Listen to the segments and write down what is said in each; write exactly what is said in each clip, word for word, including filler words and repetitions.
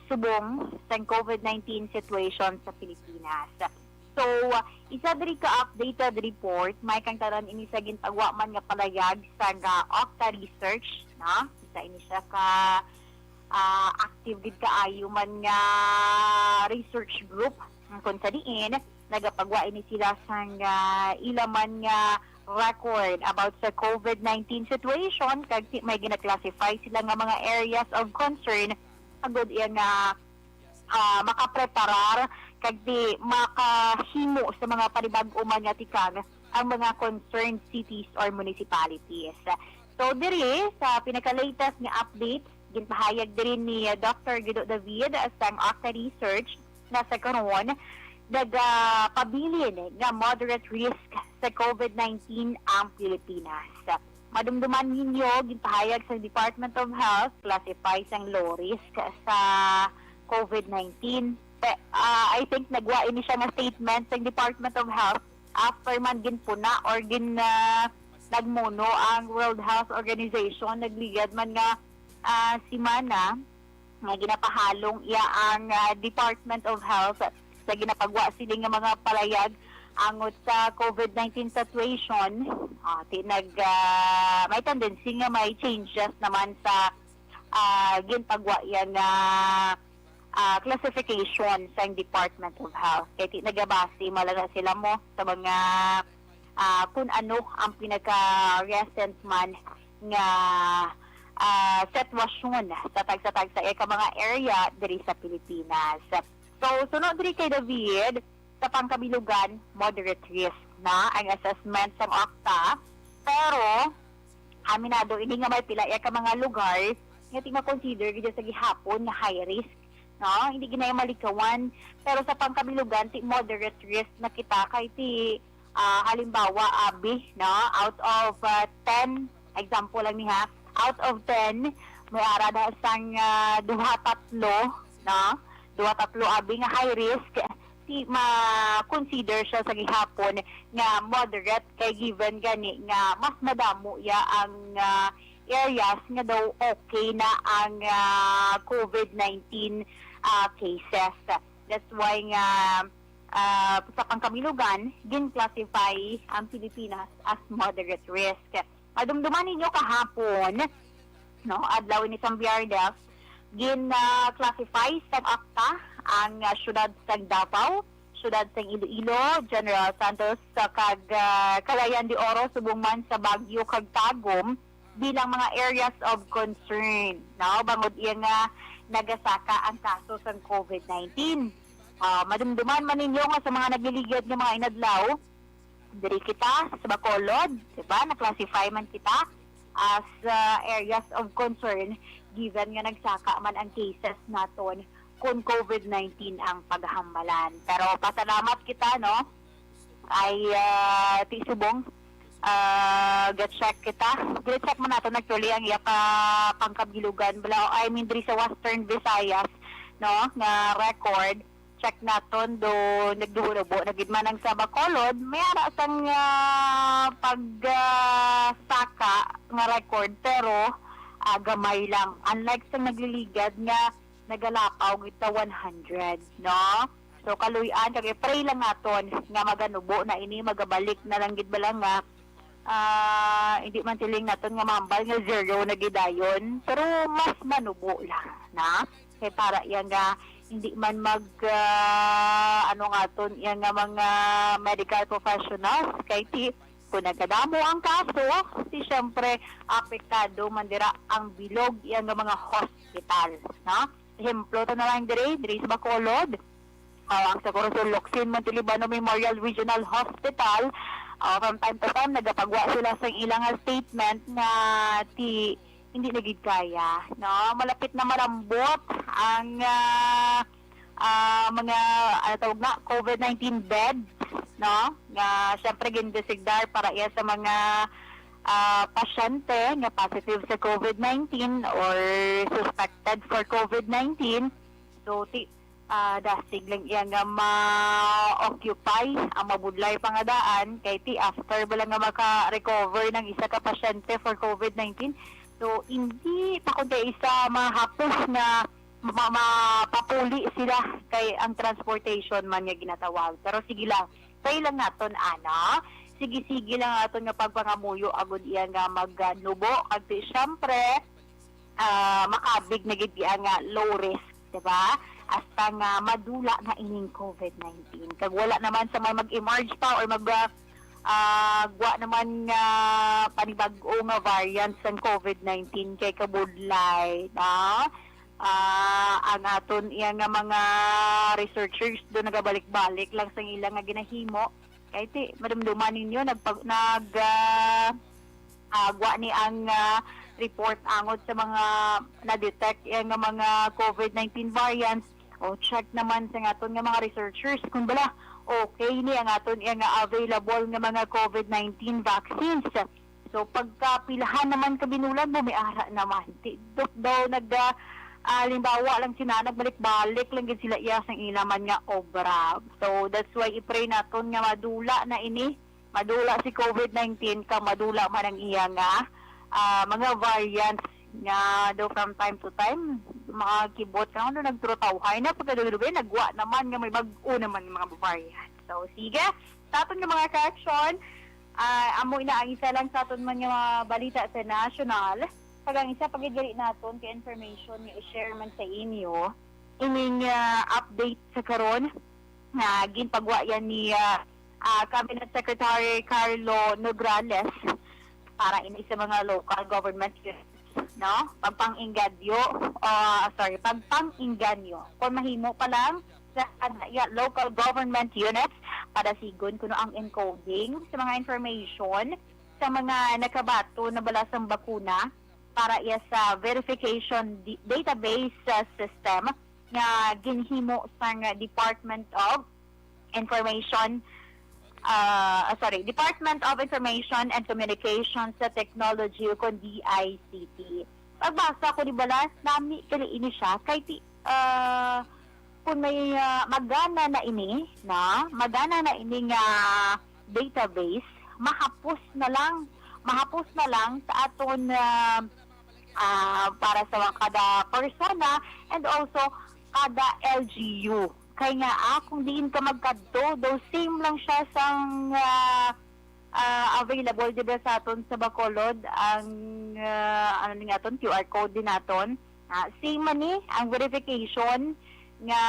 subong sang COVID nineteen situation sa Pilipinas. So, isa diri ka updated report, may kang tanan ini sa gintagwa man nga palayag sang, ah, Octa Research, no? Isa ini siya ka, ah, active gid kaayo man nga research group, kung sa diin nagapagwa ini sila sang, ah, ila man nga record about sa COVID nineteen situation, kag ti-, may gina-classify sila nga mga areas of concern agud iya nga, ah, makapreparar kag di makahimo sa mga panibag-o man nga tikang ang mga concerned cities or municipalities. So, diri sa pinaka-latest nga update, ginpahayag diri ni, ah, Doctor Guido David, ah, sang Octa Research, nga sa karon nagapabilin nga moderate risk sa COVID nineteen ang Pilipinas. Madumduman ninyo, ginpahayag sa Department of Health, classify sang low risk sa COVID nineteen. Pe-, ah, I think nagwa ini siya nga statement sa Department of Health after man ginpuna or gin, ah, nagmuno ang World Health Organization, nagligad man nga, ah, semana nga ginapahalong iya ang, ah, Department of Health sa ginapagwa sini nga mga palayag angot sa COVID nineteen situation. Ah, ti-, nag, ah, may tendency nga may changes naman sa, ah, ginpagwa iya nga, ah, classification sang Department of Health. Kay ti-, nagabase man lang sila mo sa mga, ah, kun ano ang pinaka-recent man nga, ah, sitwasyon sa tagsa-tagsa ka mga area diri sa Pilipinas. So, suno diri kay David, sa pangkabilugan, moderate risk na ang assessment sang Octa. Pero, aminado ini nga may pila ya ka mga lugar nga ti-, ma-consider gid sa gihapon nga high risk, no? Hindi gid na malikawan. Pero sa pangkabilugan, ti moderate risk na kita kay ti, ah, halimbawa, abi, no? Out of, ah, ten, example lang ni ha, out of ten, may ara na sang, ah, duha, tatlo, no? Duha, tatlo abi nga high risk, ti ma-consider siya sa gihapon nga moderate, kay given gani nga mas madamo ya ang, ah, areas nga daw okay na ang, ah, COVID nineteen, ah, cases. That's why nga, ah, sa pangkabilugan, gin-classify ang Pilipinas as moderate risk. Madumduman ninyo kahapon, no, adlaw ini sang Biyernes, gin, ah, classify sang Octa ang, ah, siyudad sang Davao, siyudad sang Iloilo, General Santos, sa kag, ah, Cagayan de Oro, subong man sa Baguio kag Tagum bilang mga areas of concern, no, bangod iya nga nagasaka ang kaso sang COVID nineteen. Ah, madumduman man ninyo nga sa mga nagliligad nga mga inadlaw, diri kita sa Bacolod, di ba? Na-classify man kita as, ah, areas of concern, given nga nagsaka man ang cases naton kun COVID nineteen ang paghambalan. Pero pasalamat kita, no? Ay, ah, ti subong, ah, ga-check kita. Gina-check man nato actually ang iya ka pangkabilugan. Bala, I mean, diri sa Western Visayas, no, nga record, check naton do nagdubo-dubo na gid man ang sa Bacolod, may ara sang, ah, pag, ah, saka nga record, pero, ah, gamay lang. Unlike sa nagliligad nga nagalapaw gid sa one hundred, no? So, kaluy-an, kag i-pray lang naton nga maganubo na ini, magabalik na lang gid bala nga, ah, hindi man siling naton nga mambal nga zero na gid dayon, pero mas manubo lang, na? Kay para iya nga hindi man mag, ah, ano nga ton, iya nga mga medical professionals, kay ti, kung nagkadamo ang kaso, ti siyempre apektado man dira ang bilog iya nga mga hospital, no? Ehemplo ta na lang diri, diri sa Bacolod, ah, ang sa Corazon Locsin Montelibano Memorial Regional Hospital, ah, from time to time nagapagwa sila sa ilang statement nga ti hindi na gid kaya, no? Malapit na marambot ang, ah, ah, mga, ano tawag na, COVID nineteen beds, no? Nga, syempre, gindesignar para iya sa mga, ah, pasyente nga positive sa COVID nineteen or suspected for COVID nineteen. So, ti-, ah, dasig lang iya nga ma-occupy ang mabudlay pa nga daan, kay ti after bala nga maka-recover ng isa ka pasyente for COVID nineteen, so, hindi pa kun kay isa mahapos nga ma-, mapapuli sila kay ang transportation man nga ginatawag. Pero sige lang, pray lang naton, ana. Sige-sige lang aton nga pagpangamuyo agud iya nga magnubo. Kag ti-, siyempre, ah, makabig na gid iya nga low risk, di ba? Hasta nga madula na ining covid nineteen. Kag wala naman sa may mag-emerge pa or mag, ah, ah, gwa naman nga panibag-o nga variant sang covid nineteen kay kabudlay, no? Ah, ang aton iya nga mga researchers do nagabalik-balik lang sa ila nga ginahimo. Kay ti, madumduman ninyo, nagpag-, nag, ah, ah, gwa ni ang, ah, report angod sa mga na-detect iya nga mga covid nineteen variants. O, check naman sa aton nga mga researchers kung bala okay ni ang aton iya nga available nga mga covid nineteen vaccines. So, pagkapilahan naman ka binulan mo, may ara naman. Ti-, dok daw nag, ah, ah, halimbawa lang sina, nagbalik-balik lang gid sila iya sang ila man nga obra. So, that's why i-pray naton nga madula na ini, madula si covid nineteen, kag madula man ang iya nga, ah, mga variants nga do from time to time, mga kibot ka, ano, nagturutawhay na, pagkadugay-dugay, nagwa naman nga may bag-o naman nga mga variant. So, sige, sa aton nga mga ka-action, ah, amo ina ang isa lang sa aton man nga mga balita sa national. Kag ang isa pa gid gali naton ka information nga i-share man sa inyo, ining, ah, update sa karon nga ginpagwa yan ni, ah, ah, Cabinet Secretary Carlo Nograles para ini sa mga local government units, no? Pagpang-ingadyo, ah, sorry, pagpang-inganyo. Kung mahimo pa lang sa kada iya local government units, padasigon kuno ang encoding sa mga information sa mga nakabaton na bala sang bakuna para iya sa verification di-, database, ah, system nga ginhimo sang Department of Information, ah, ah, sorry, Department of Information and Communications sa Technology, o kon D I C T. Pagbasa ko ni balas, nami kali ini siya kay ti, ah, kung may, ah, magana na ini, na magana na ini nga database, mahapos na lang, mahapos na lang sa aton, ah, ah, para sa mga kada persona and also kada L G U. Kay nga, ah, kung diin ka magkadto, daw same lang siya sang, ah, ah, available, di ba, sa aton sa Bacolod, ang, ah, ano ni aton, Q R code din naton. Ah, same man ni ang verification nga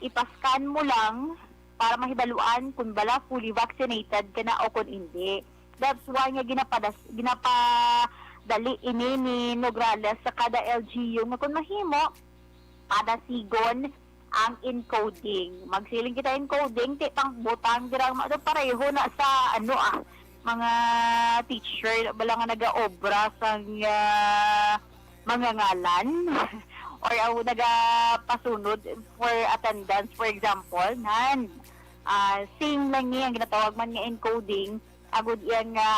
ipascan mo lang para mahibaluan kung bala fully vaccinated ka na o kung hindi. That's why nga ginapadas-, ginapadali ini ni Nograles sa kada L G U nga kung mahimo, padasigon ang encoding. Magsiling kita encoding, ti pang butang dira ma-, pareho na sa ano, ah, mga teacher bala nga nagaobra sang, ah, mga ngalan or ang nagapasunod for attendance, for example, nan, ah, same lang ni ang ginatawag man nga encoding, agud iya nga,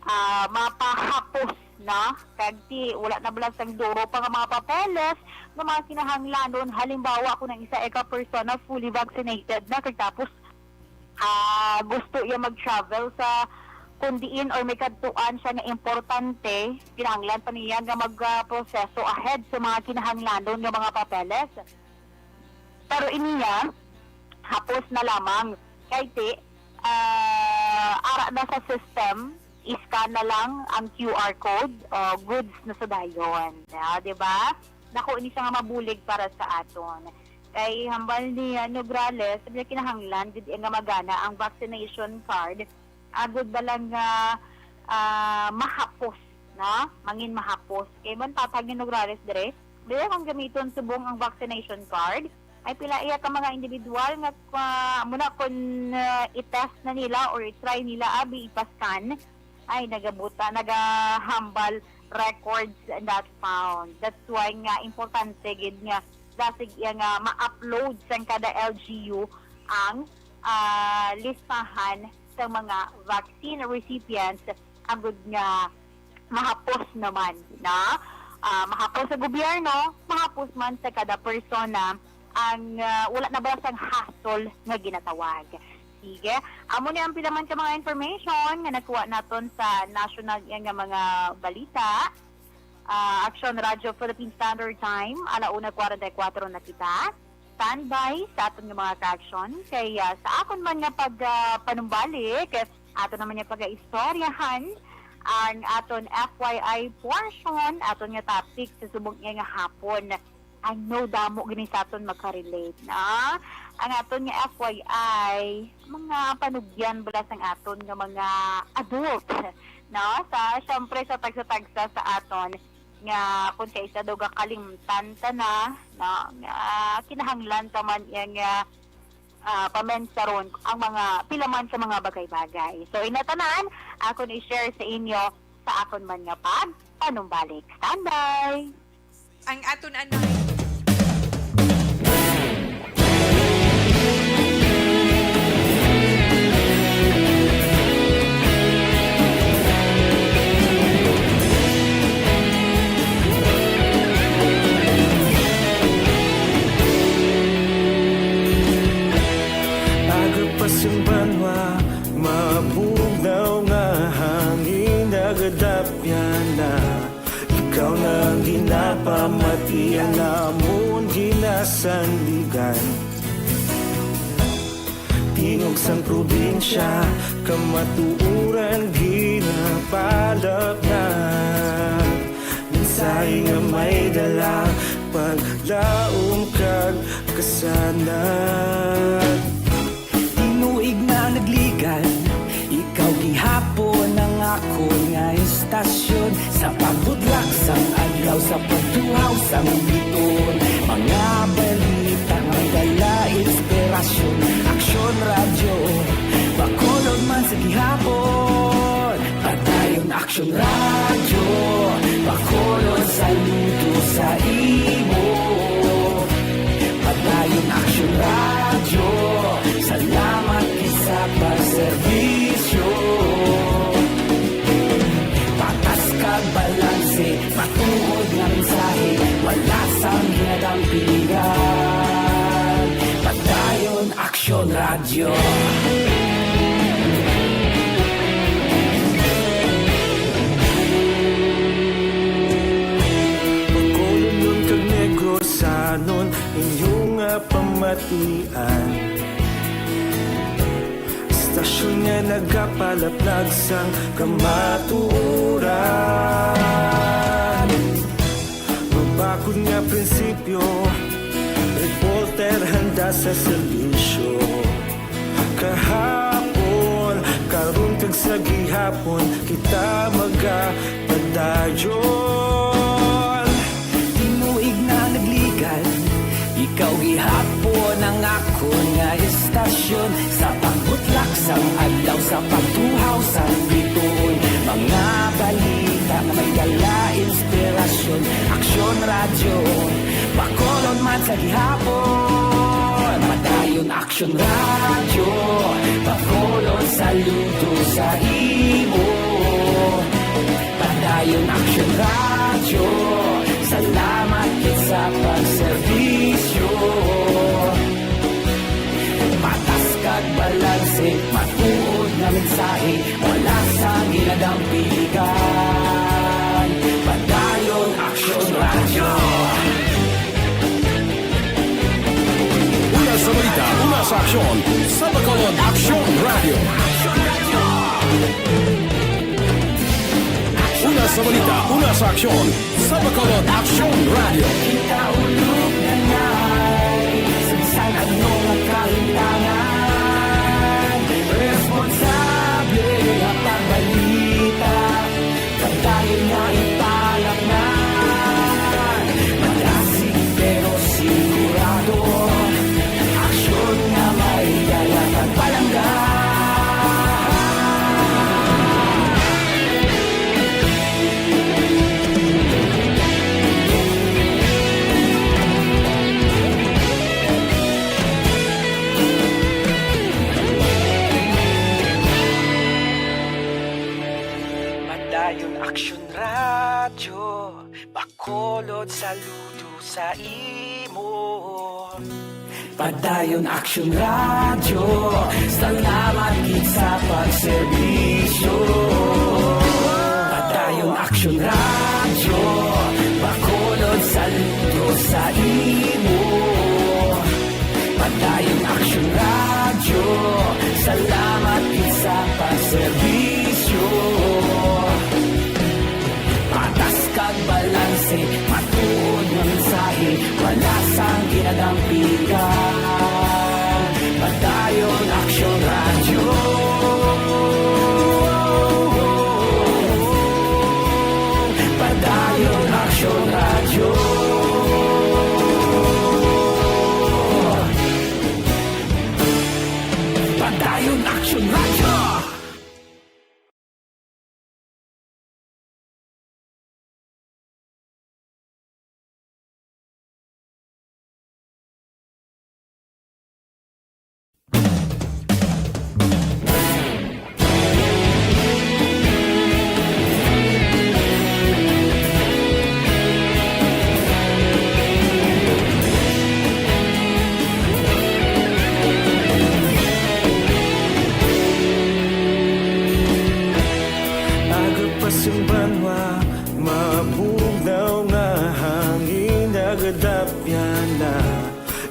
ah, mapahapos na, kag ti wala na bala sang duro pa nga mga papeles nga mga kinahanglanon. Halimbawa, kung ang isa ka persona fully vaccinated na, kag tapos, ah, gusto iya mag-travel sa kung diin or may kadtuan siya nga importante, kinahanglan pa niya nga mag, ah, proseso ahead sa mga kinahanglanon nga mga papeles. Pero iniya, hapos na lamang. Kay ti, ah, ara na sa system, i-scan na lang ang Q R code, o goods na sa dayon. Ah, di ba? Dako ini siya nga mabulig para sa aton. Kay hambal ni, ah, Nograles, sabi niya kinahanglan gid nga magana ang vaccination card. Agud ba lang nga, ah, mahapos, no? Mangin mahapos. Kay man tatag ni Nograles dire, dili kung gamiton subong ang vaccination card. Ay pila iya ka mga individual nga, ah, muna kung, ah, i-test na nila or i-try nila, abi, ipascan, ay nagabuta, nagahambal records not found. That's why nga importante gid nga dasig iya nga ma-upload sang kada L G U ang, ah, listahan sa mga vaccine recipients agud nga mahapos naman na, ah, mahapos sa gobyerno, mahapos man sa kada persona ang, ah, wala na ba sang hassle nga ginatawag. Sige, amo ni ang pila man ka mga information nga nakuha naton sa national nga mga balita. Ah, Action Radio Philippine Standard Time, ala una kwarenta y kuwatro na kita. Standby sa aton nga mga ka-action. Kay, ah, sa akon man nga pag, ah, panumbalik, ato naman nga pag-istoryahan ang aton F Y I portion, aton nga topic sa subong niya nga hapon. I know damo gini sa aton makarelate, no? Ang aton nga F Y I, mga panugyan bala sang aton nga mga adult, no? Sa, syempre, sa tagsa-tagsa sa aton nga kung kaisa daw gakalimtan ta na, no? Nga kinahanglan ta man iya nga, ah, pamensaron ang mga pila man sa mga bagay-bagay. So, ina tanan, akon i-share sa inyo sa akon man nga pag panumbalik. Standby! Ang aton anay. Aga pa sing banwa, mabugnaw nga hangin nagadapyan na. Ikaw na ang ginapamati, ang amon ginasandigan. Tingog sang probinsya, kamatuoran ginapalapnag. Mensahe nga may dala, paglaom kag kasanag. Tinuig na nagligan, ikaw gihapon ang akon nga istasyon. Sa pagbutlak sang adlaw, sa pagtuhaw sang bituon, mga balita may dala inspirasyon. Aksyon Radyo, Bacolod man sa gihapon. Padayon Aksyon Radyo, Bacolod saludo sa imo. Padayon Aksyon Radyo, salamat gid sa pagserbisyo. Patas kag balanse, matuod nga mensahe, wala sang ginadampigan. Padayon Aksyon Radyo. Bacolodnon kag Negrosanon, inyo nga pamatian. Istasyon nga nagapalaplag sang kamatuoran. Mabakod nga prinsipyo, reporter handa sa serbisyo. Kahapon, karon kag sa gihapon, kita magapadayon. Tinuig na nagligan, ikaw gihapon ang akon nga istasyon. Sa pagbutlak sang adlaw, sa pagtuhaw sang bituon, mga balita nga may dala inspirasyon. Aksyon Radyo, Bacolod man sa gihapon. Padayon Aksyon Radyo, Bacolod saludo sa imo. Padayon Aksyon Radyo, salamat gid sa pagserbisyo. Patas kag balanse, matuod nga mensahe, wala sang ginadampigan. Padayon Aksyon Radyo. Una sa balita, una sa aksyon, sa Bacolod Aksyon Radyo. Una sa balita, una sa aksyon, sa Bacolod Aksyon Radyo. Kita ulog na nai, sa bisan ano nga kahintangan, responsable nga pagbalita. Padayon nga ipalapngan, madasig pero sigurado. Aksyon nga may dala kag palangga. Padayon Aksyon Radyo, Bacolod saludo sa imo. Padayon Aksyon Radyo, salamat gid sa pagserbisyo. Padayon Aksyon Radyo, Yana,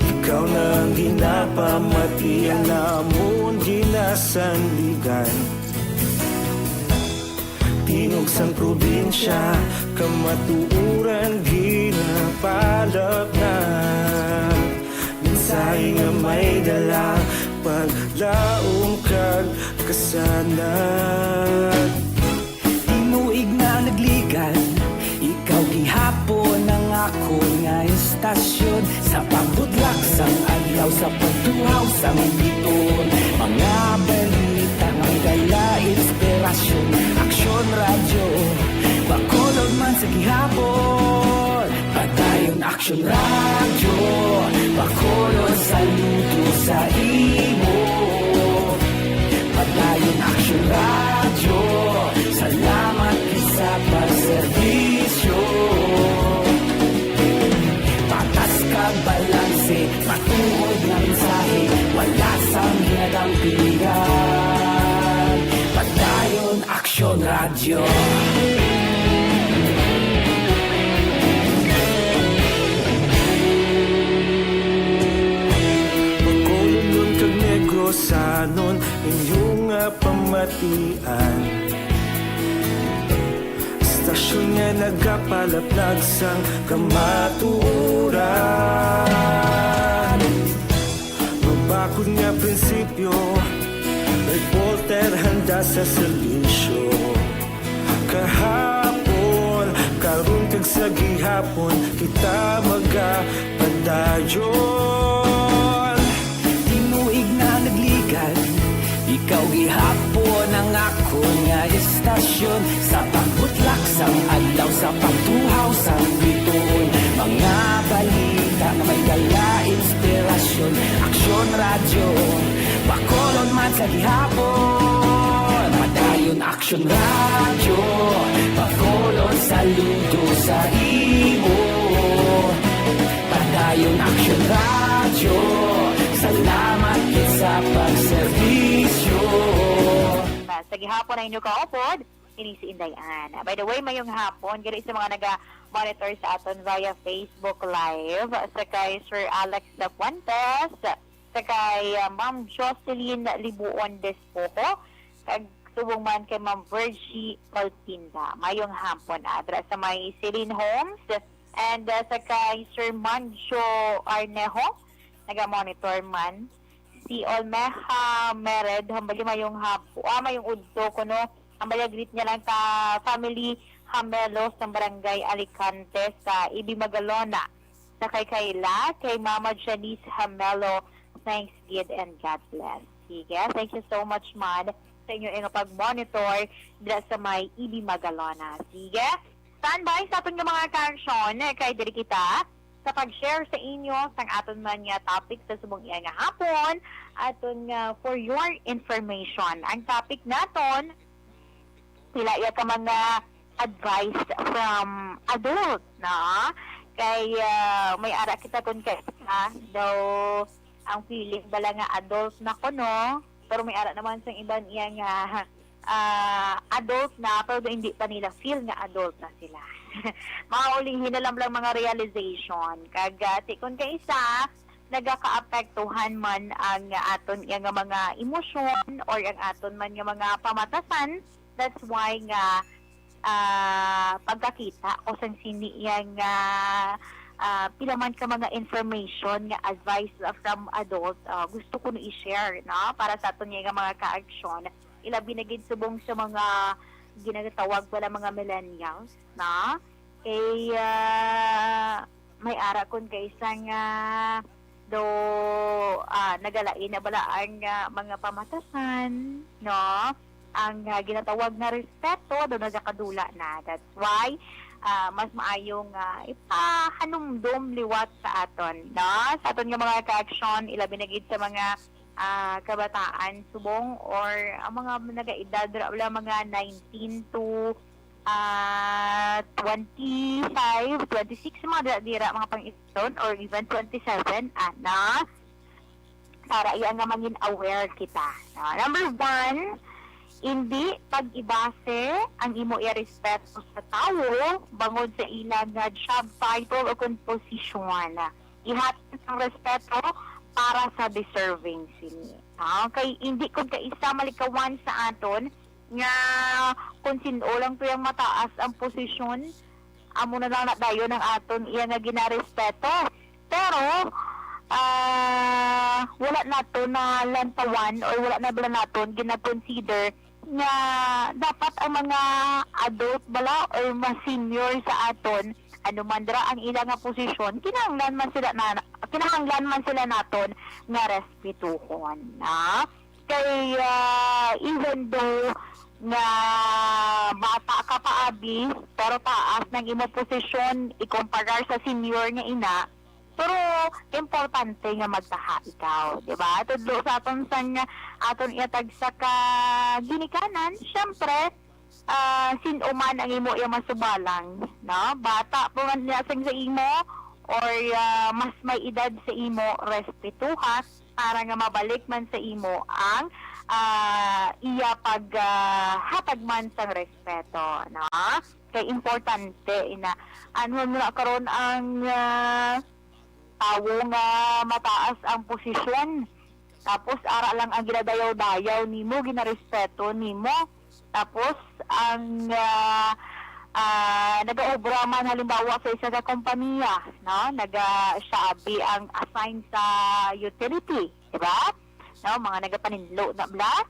ikaw na ang ginapamati, ang amon ginasandigan. Tingog sang probinsya, kamatuoran ginapalapnag. Mensahe nga may dala, paglaom kag kasanag. Tinuig na nagligad, ikaw gihapon ang akon nga estasyon. Sa pagbudlak sang adlaw, sa pagtuhaw sang bituon, mga balita nga may dala inspirasyon. Aksyon Radyo, Bacolod man sa gihapon. Padayon Aksyon Radyo, Bacolod, saludo sa imo. Padayon Aksyon Radyo, salamat gid sa pagserbisyo. Patas kag balanse, matuod nga mensahe, wala sang ginadampigan. Padayon Aksyon Radyo. Bacolodnon kag Negrosanon, inyo nga pamatian. Estasyon nga nagapalaplag sang kamatuoran. Mabakod nga prinsipyo, reporter handa sa serbisyo. Kahapon, karon kag sa gihapon, kita magapadayon. Tinuig na nagligad, ikaw gihapon ang akon nga estasyon. Sa pagbutlak sang adlaw, sa pagtuhaw sang bituon, mga balita nga may dala inspirasyon. Aksyon Radyo, Bacolod man sa gihapon. Padayon Aksyon Radyo, Bacolod, saludo sa imo. Padayon Aksyon Radyo, salamat gid sa pagserbisyo. Sa gihapon ang inyo kaupod, ini si Inday Ann. By the way, mayong hapon diri sa mga naga-monitor sa aton via Facebook Live, sa kay Sir Alex Fuentes, sa kay, ah, Ma'am Jocelyn Libuon Despojo, kag subong man kay Ma'am Virgie Palpinda. Mayong hapon, ah, dira sa may Celine Homes, and, ah, sa kay Sir Manjo Arnejo, naga-monitor man. Si Olmeja Mered, hambal niya mayong hap-, ah, mayong udto kuno. Hambal niya greet niya lang sa family Hamelo sa Barangay Alicante sa Ibi Magalona. Sa kay Kayla, kay Mama Janice Hamelo, thanks gid and God bless. Sige, thank you so much, man, sa inyo nga pag-monitor dira sa may Ibi Magalona. Sige, standby sa aton nga mga ka-aksyon, kay diri kita sa pag-share sa inyo sang aton man nga topic sa subong iya nga hapon, aton nga for your information. Ang topic naton, pila iya ka mga advice from adult, no? Kay, ah, may ara kita kun kay, ah, daw ang feeling bala nga adult na ko, no? Pero may ara naman sang iban iya nga, ah, adult na, pero hindi pa nila feel nga adult na sila. Mga ulihin na lang, lang mga realization. Kag, ah, ti kun kay isa, nagakaapektuhan man ang aton iya nga mga emosyon or ang aton man nga mga pamatasan. That's why nga, ah, pagkakita ko sang sini iya nga, ah, pila man ka mga information nga advice from adult, ah, gusto ko na i-share, no, para sa aton nga mga ka-aksyon. Ilabi na gid subong sa mga ginatawag pala mga millennials, no? Kay, ah, may ara kun kay isa nga do, ah, nagalain na bala ang, ah, mga pamatasan, no? Ang, ah, ginatawag nga respeto do nagakadula na. That's why, ah, mas maayo nga ipahanumdom liwat sa aton, no? Sa aton nga mga ka-aksyon, ilabi na gid sa mga, ah, kabataan subong or ang mga nagaedad ra wala mga nineteen to ah, twenty-five, twenty-six, mga dira-dira, mga pang-iston, or even twenty-seven, ana, para iya nga mangin aware kita. Ah, number one, hindi pag-ibase ang imo irespeto sa tawo bangod sa ila nga job title o kon posisyon. ihatag ang respeto para sa deserving sini. Ah, kay hindi kun kaisa malikawan sa aton nga kung sin-o lang to yang mataas ang posisyon, amo na lang na dayon ang aton iya nga ginarespeto. Pero, ah, wala nato na lantawan or wala na bala naton gina-consider nga dapat ang mga adult bala or mas senior sa aton, ano man dira ang ila nga posisyon, kinahanglan man sila na, kinahanglan man sila naton nga respetuhon, na? Kay, ah, even though nga bata ka pa, abi, pero taas nang imo posisyon ikumparar sa senior nga ina, pero importante nga magtaha ikaw, di ba? Tudlo sa aton sang, aton iya tagsa ka ginikanan, syempre, ah, sin-o man ang imo iya masubalang, no? Bata pa man niya sing sa imo, or, ah, mas may edad sa imo, respetuha para nga mabalik man sa imo ang, ah, iya pag, ah, hatag man sang respeto, no? Kay importante ina. Ano na karon ang, ah, tawo nga mataas ang posisyon, tapos ara lang ang ginadayaw-dayaw nimo, ginarespeto nimo. Tapos ang, ah, ah, nagaobra man halimbawa sa isa ka kompanya, no? Naga siya abi ang assign sa utility, di ba? No, mga nagapaninlo na bla.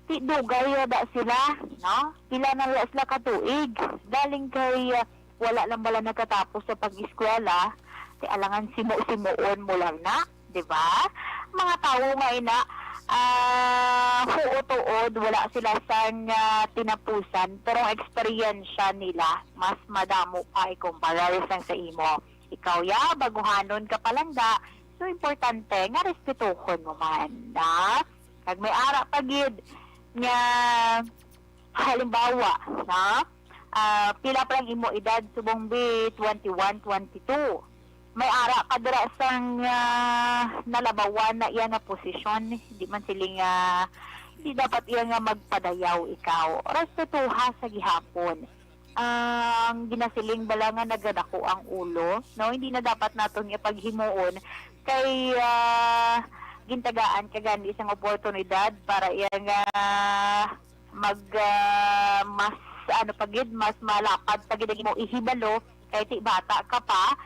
Ti dugay da sila, no? Pila na la sila ka tuig. Galing kay, ah, wala lang bala nakatapos sa pag-eskwela, ti alangan simo-simoon mo lang na, di ba? Mga tawo nga ina, ah, huot-huot, wala sila sang, ah, tinapusan, pero ang eksperyensya nila mas madamo pa ikumpara sang sa imo. Ikaw ya, baguhanon ka pa lang da, so importante nga respetuhon mo man, na? Kag may ara pa gid nga halimbawa, na? Ah, pila pa lang imo edad subong bi, twenty-one, twenty-two. May ara ka dira sang, ah, nalabawan na iya nga posisyon, di man sila nga, di dapat iya nga magpadayaw ikaw. Respetuha sa gihapon. Ang ginasiling bala nga nagadako ang ulo, no? Hindi na dapat naton nga paghimuon kay, ah, gintagaan ka gani sang oportunidad para iya nga mag, ah, mas ano pa gid, mas malapad pa gid ang imo ihibalo kay ti bata ka pa,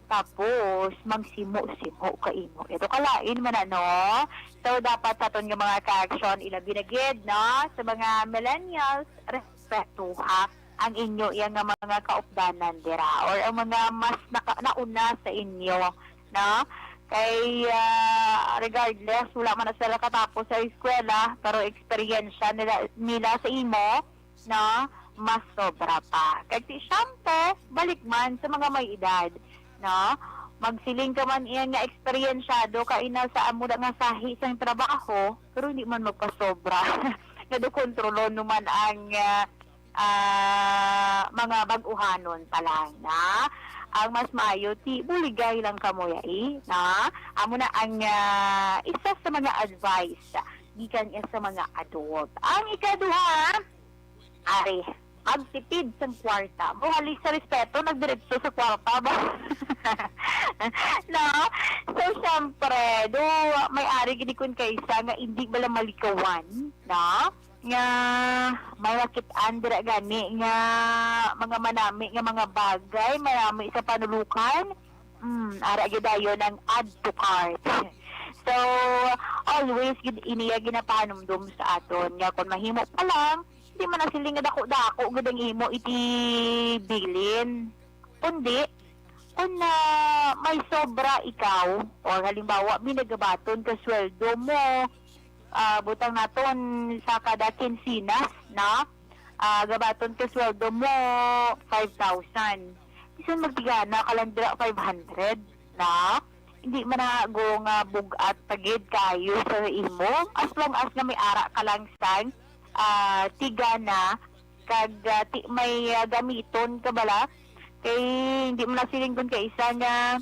tapos magsimo-simo ka imo. Ito kalain man na, no? So, dapat sa aton nga mga ka-action, ilabi na gid, no? Sa mga millennials, respetuha ang inyo iya nga mga kaupdanan dira or ang mga mas naka-, nauna sa inyo, no? Kay, ah, regardless, wala man na sila katapos sa eskwela, pero eksperyensya nila, nila sa imo, no, mas sobra pa. Kag ti, syempre, balik man sa mga may edad, no? Magsiling ka man iya nga eksperyensyado ka ina sa amo na nga sahi sang trabaho, pero hindi man magpasobra. Nga do kontrolon mo man ang, ah, ah, mga bag-uhanon pa lang, na? Ang mas maayo, ti buligay lang kamo yai, na? Amo na ang, ah, isa sa mga advice gikan iya sa mga adult. Ang ikaduha, ari, magtipid sang kwarta. Buhali sa respeto, nagdiretso sa kwarta ba? No? So, syempre, do may ari gid kun kaisa nga hindi bala malikawan, no? Nga may makit-an dira gani nga mga manami nga mga bagay, manami sa panulukan. Mm, ara gid dayon ang add to cart. So, always gid iniya ginapanumdum sa aton nga kung mahimo pa lang, di man na sila nga dako-dako gid ang imo iti bilin. Kundi, kung, ah, may sobra ikaw, or halimbawa, may nagabaton ka sweldo mo, ah, butang naton sa kada kinsinas, na? Ah, gabaton ka sweldo mo, five thousand. Bisan magtigana ka lang dira, five hundred, na? Hindi man na go nga bug-at pa gid kayo sa imo. As long as nga may ara ka lang sang, ah, tigana, kag, ah, ti-, may, ah, gamiton ka bala. Kay hindi man na siling kun kaisa nga,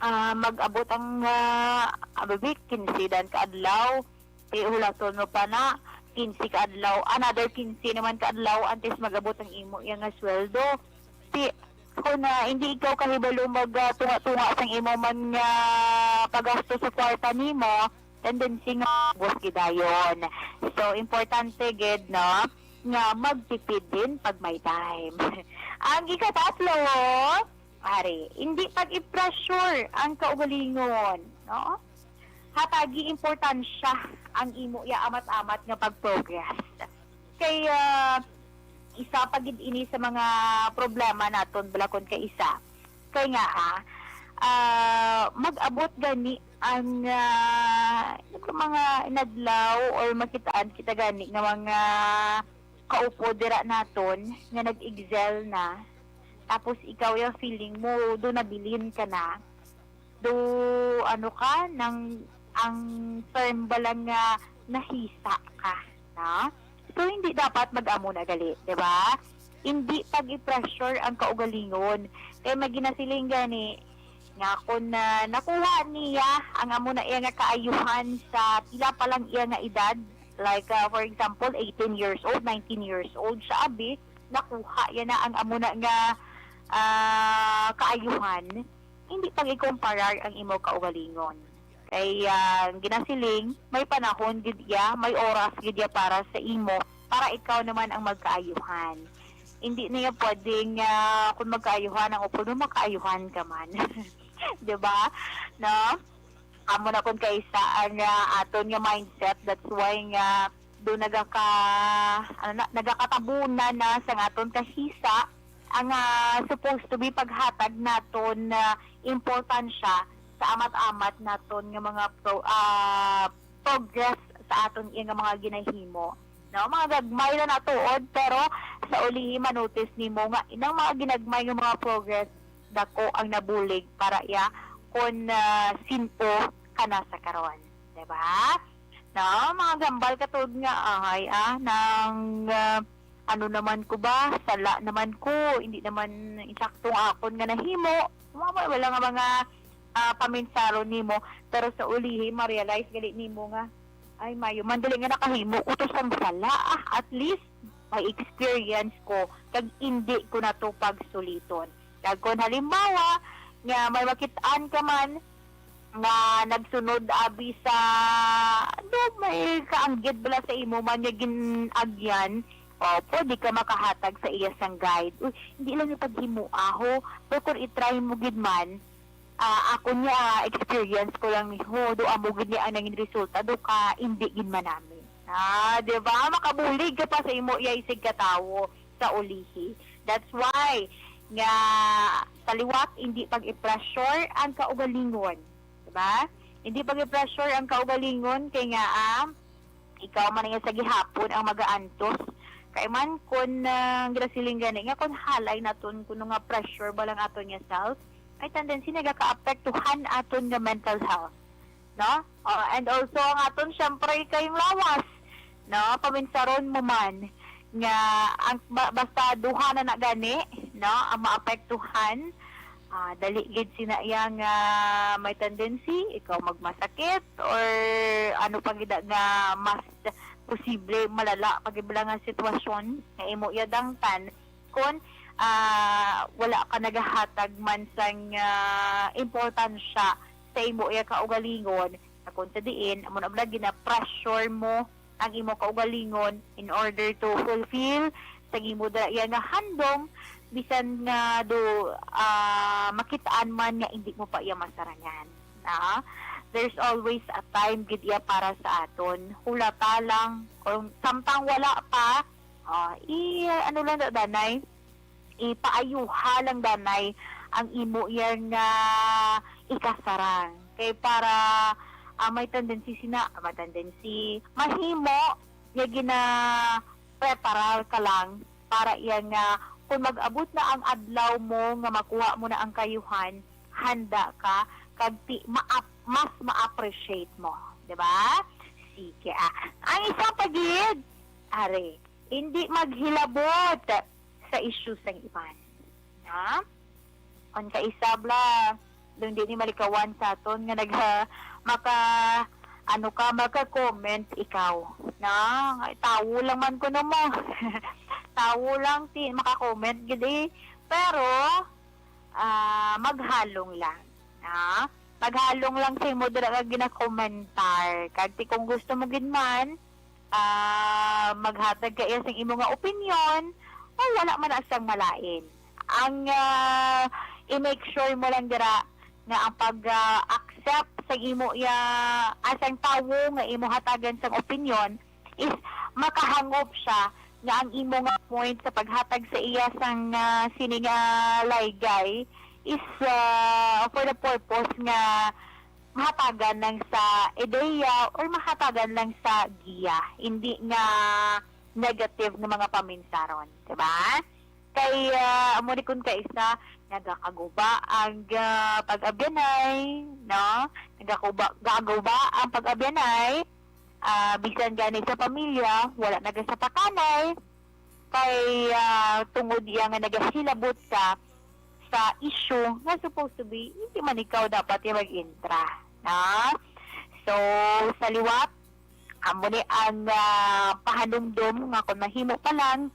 ah, mag-abot ang, ah, ababik, kinse dan ka adlaw. Ti hulaton mo pa na, kinse ka adlaw, another kinse naman ka adlaw, antes mag-abot ang imo iya nga sweldo. Ti, Kung, ah, hindi ikaw kahibalo mag, ah, tunga-tunga sang imo man nga paggasto sa kwarta nimo, tendency nga boss gidayon. So, importante gid, no, nga magtipid din pag may time. Ang ikatatlo, ari, hindi pag-i-pressure ang kaugalingon, no? Hatagi importansya ang imo iya amat-amat nga pag-progress. Kay, ah, isa pa gid ini sa mga problema naton, bala, kon kaisa. Kay nga, ah, ah, mag-abot gani ang, ah, mga inadlaw or makitaan kita gani nga mga kaupo dira naton nga nag-excel na. Tapos ikaw, yung feeling mo, do nabilin ka na. Do, ano ka, nang, ang term ba lang nga nahisa ka, no? So, hindi dapat mag-amo na gali, di ba? Hindi pag-i-pressure ang kaugalingon. Kay may ginasiling gani nga kung, ah, nakuha niya ang amo na iya nga kaayuhan sa pila pa lang iya nga edad, like, ah, for example, eighteen years old, nineteen years old siya, abi, nakuha niya na ang amo na nga, ah, kaayuhan, hindi pag-ikumparar ang imo kaugalingon. Kay, ah, ginasiling, may panahon gid iya, may oras gid iya para sa imo, para ikaw naman ang magkaayuhan. Hindi niya pwedeng, ah, kung magkaayuhan ang upod mo, makaayuhan ka man. Di ba? No? Amo na kung kaisa ang, ah, aton nga mindset. That's why nga do nagaka-, ano na, nagakatabunan na sa aton kahisa ang, ah, supposed to be paghatag naton na importansya sa amat-amat naton nga mga pro-, ah, progress sa aton iya nga mga ginahimo. No, mga gagmay na natuod, pero sa ulihi manotice nimo nga inang mga ginagmay nga mga progress, dako ang nabulig para iya kon, ah, sin-o ka na sa karon, di ba? No, mga gambal katud nga ahay, ah, nang, ah, ano naman ko ba? Sala naman ko, hindi naman insakto ang akon nga nahimo. Mga wala nga mga, ah, paminsaron nimo, pero sa ulihi ma-realize gali nimo nga, ay, mayo man dili nga nakahimo ko to sang sala, ah, at least may experience ko kag hindi ko na to pagsuliton. Kag kon halimbawa nga may makitaan ka man nga nagsunod abi sa, ano, may kaanggid bala sa imo man nga gin-agyan, o pwede ka makahatag sa iya sang guide. Uy, hindi lang yung paghimo aho, pero kung i-try mo gid man, ah, ako niya, ah, experience ko lang ni ho, do amo gid ni ang nangin resulta, do ka hindi gid manami. Ah, di ba? Makabulig ka pa sa imo iya isig katawo sa ulihi. That's why nga sa liwat hindi pag-i-pressure ang kaugalingon, di ba? Hindi pag-i-pressure ang kaugalingon kay nga, ah, ikaw man ang sa gihapon ang magaantos. Kay man kun, ah, ginasiling gani nga kun halay naton kuno nga pressure ba lang aton nga self, may tendency nagakaapektuhan aton nga mental health, no? Oh, and also ang aton syempre kayong lawas, no? Paminsaron mo man nga ang ba-, basta duha na na gani, no, ang maapektuhan, ah, dali gid sina iya nga may tendency ikaw magmasakit or ano pa gid nga mas posible malala pa gid bala nga sitwasyon nga imo iya dangtan kon, ah, wala ka nagahatag man sang, ah, importansya sa imo iya kaugalingon, sa kon sa diin amo na bala gina-pressure mo ang imo kaugalingon in order to fulfill sa imo dala iya nga handom, bisan nga do, ah, makitaan man nga hindi mo pa iya masarangan. Ah, there's always a time gid iya para sa aton. Hulata lang, kung samtang wala pa, ah, i-, ano lang na, danay, ipaayuha lang, danay, ang imo iya nga ikasarang. Kay para, ah, may tendency sina, may tendency, mahimo nga gina-preparar ka lang para iya nga kung mag-abot na ang adlaw mo nga makuha mo na ang kayuhan, handa ka, kag ti-, ma-ap-, mas ma-appreciate mo, di ba? Sige, ah. Ang isa pa gid, ari, hindi maghilabot sa isyu sang iban. Ha? Ang kaisa bala, dun di ni malikawan sa aton nga nag-, maka, ano ka, maka-comment ikaw. Na, tawo lang man kuno mo. Tawo lang ti maka-comment gid eh. Pero, ah, maghalong lang, no? Maghalong lang sa imo dira nga ginakomentar. Kag ti kung gusto mo gid man, ah, maghatag ka iya sang imo nga opinyon, o wala man na sang malain. Ang, ah, i-make sure mo lang dira nga ang pag, ah, accept sa imo iya, ah, sang tawo nga imo hatagan sang opinyon is makahangop siya nga ang imo nga point sa paghatag sa iya sang, ah, sini nga laygay is, ah, for the purpose nga mahatagan lang sa ideya or mahatagan lang sa giya, hindi nga negative nga mga paminsaron, di ba? Kay, ah, amo ni kun kaisa, nagakaguba ang, ah, pag-abyanay, no? Nagakuba, gaguba ang pag-abyanay, ah, bisan gani sa pamilya, wala nagasapakanay, kay, ah, tungod iya nga nagahilabot ka sa issue nga supposed to be, hindi man ikaw dapat yung mag-intra, na? So, sa liwat, amo ni ang, ah, pahanumdom nga kung mahimo pa lang,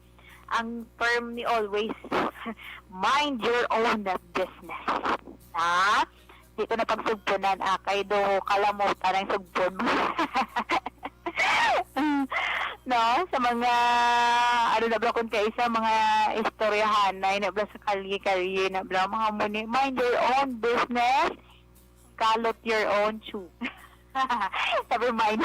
ang term ni always, "Mind your own business." Ha? Di ko na pagsugpunan, ah, kay do kalamutan ang sugpon. No? Sa mga, ano na bala, kung kaisa, mga istoryahanay na bala sa kalye-kalye na bala, mga muni, "Mind your own business, kalot your own chew." Never mind.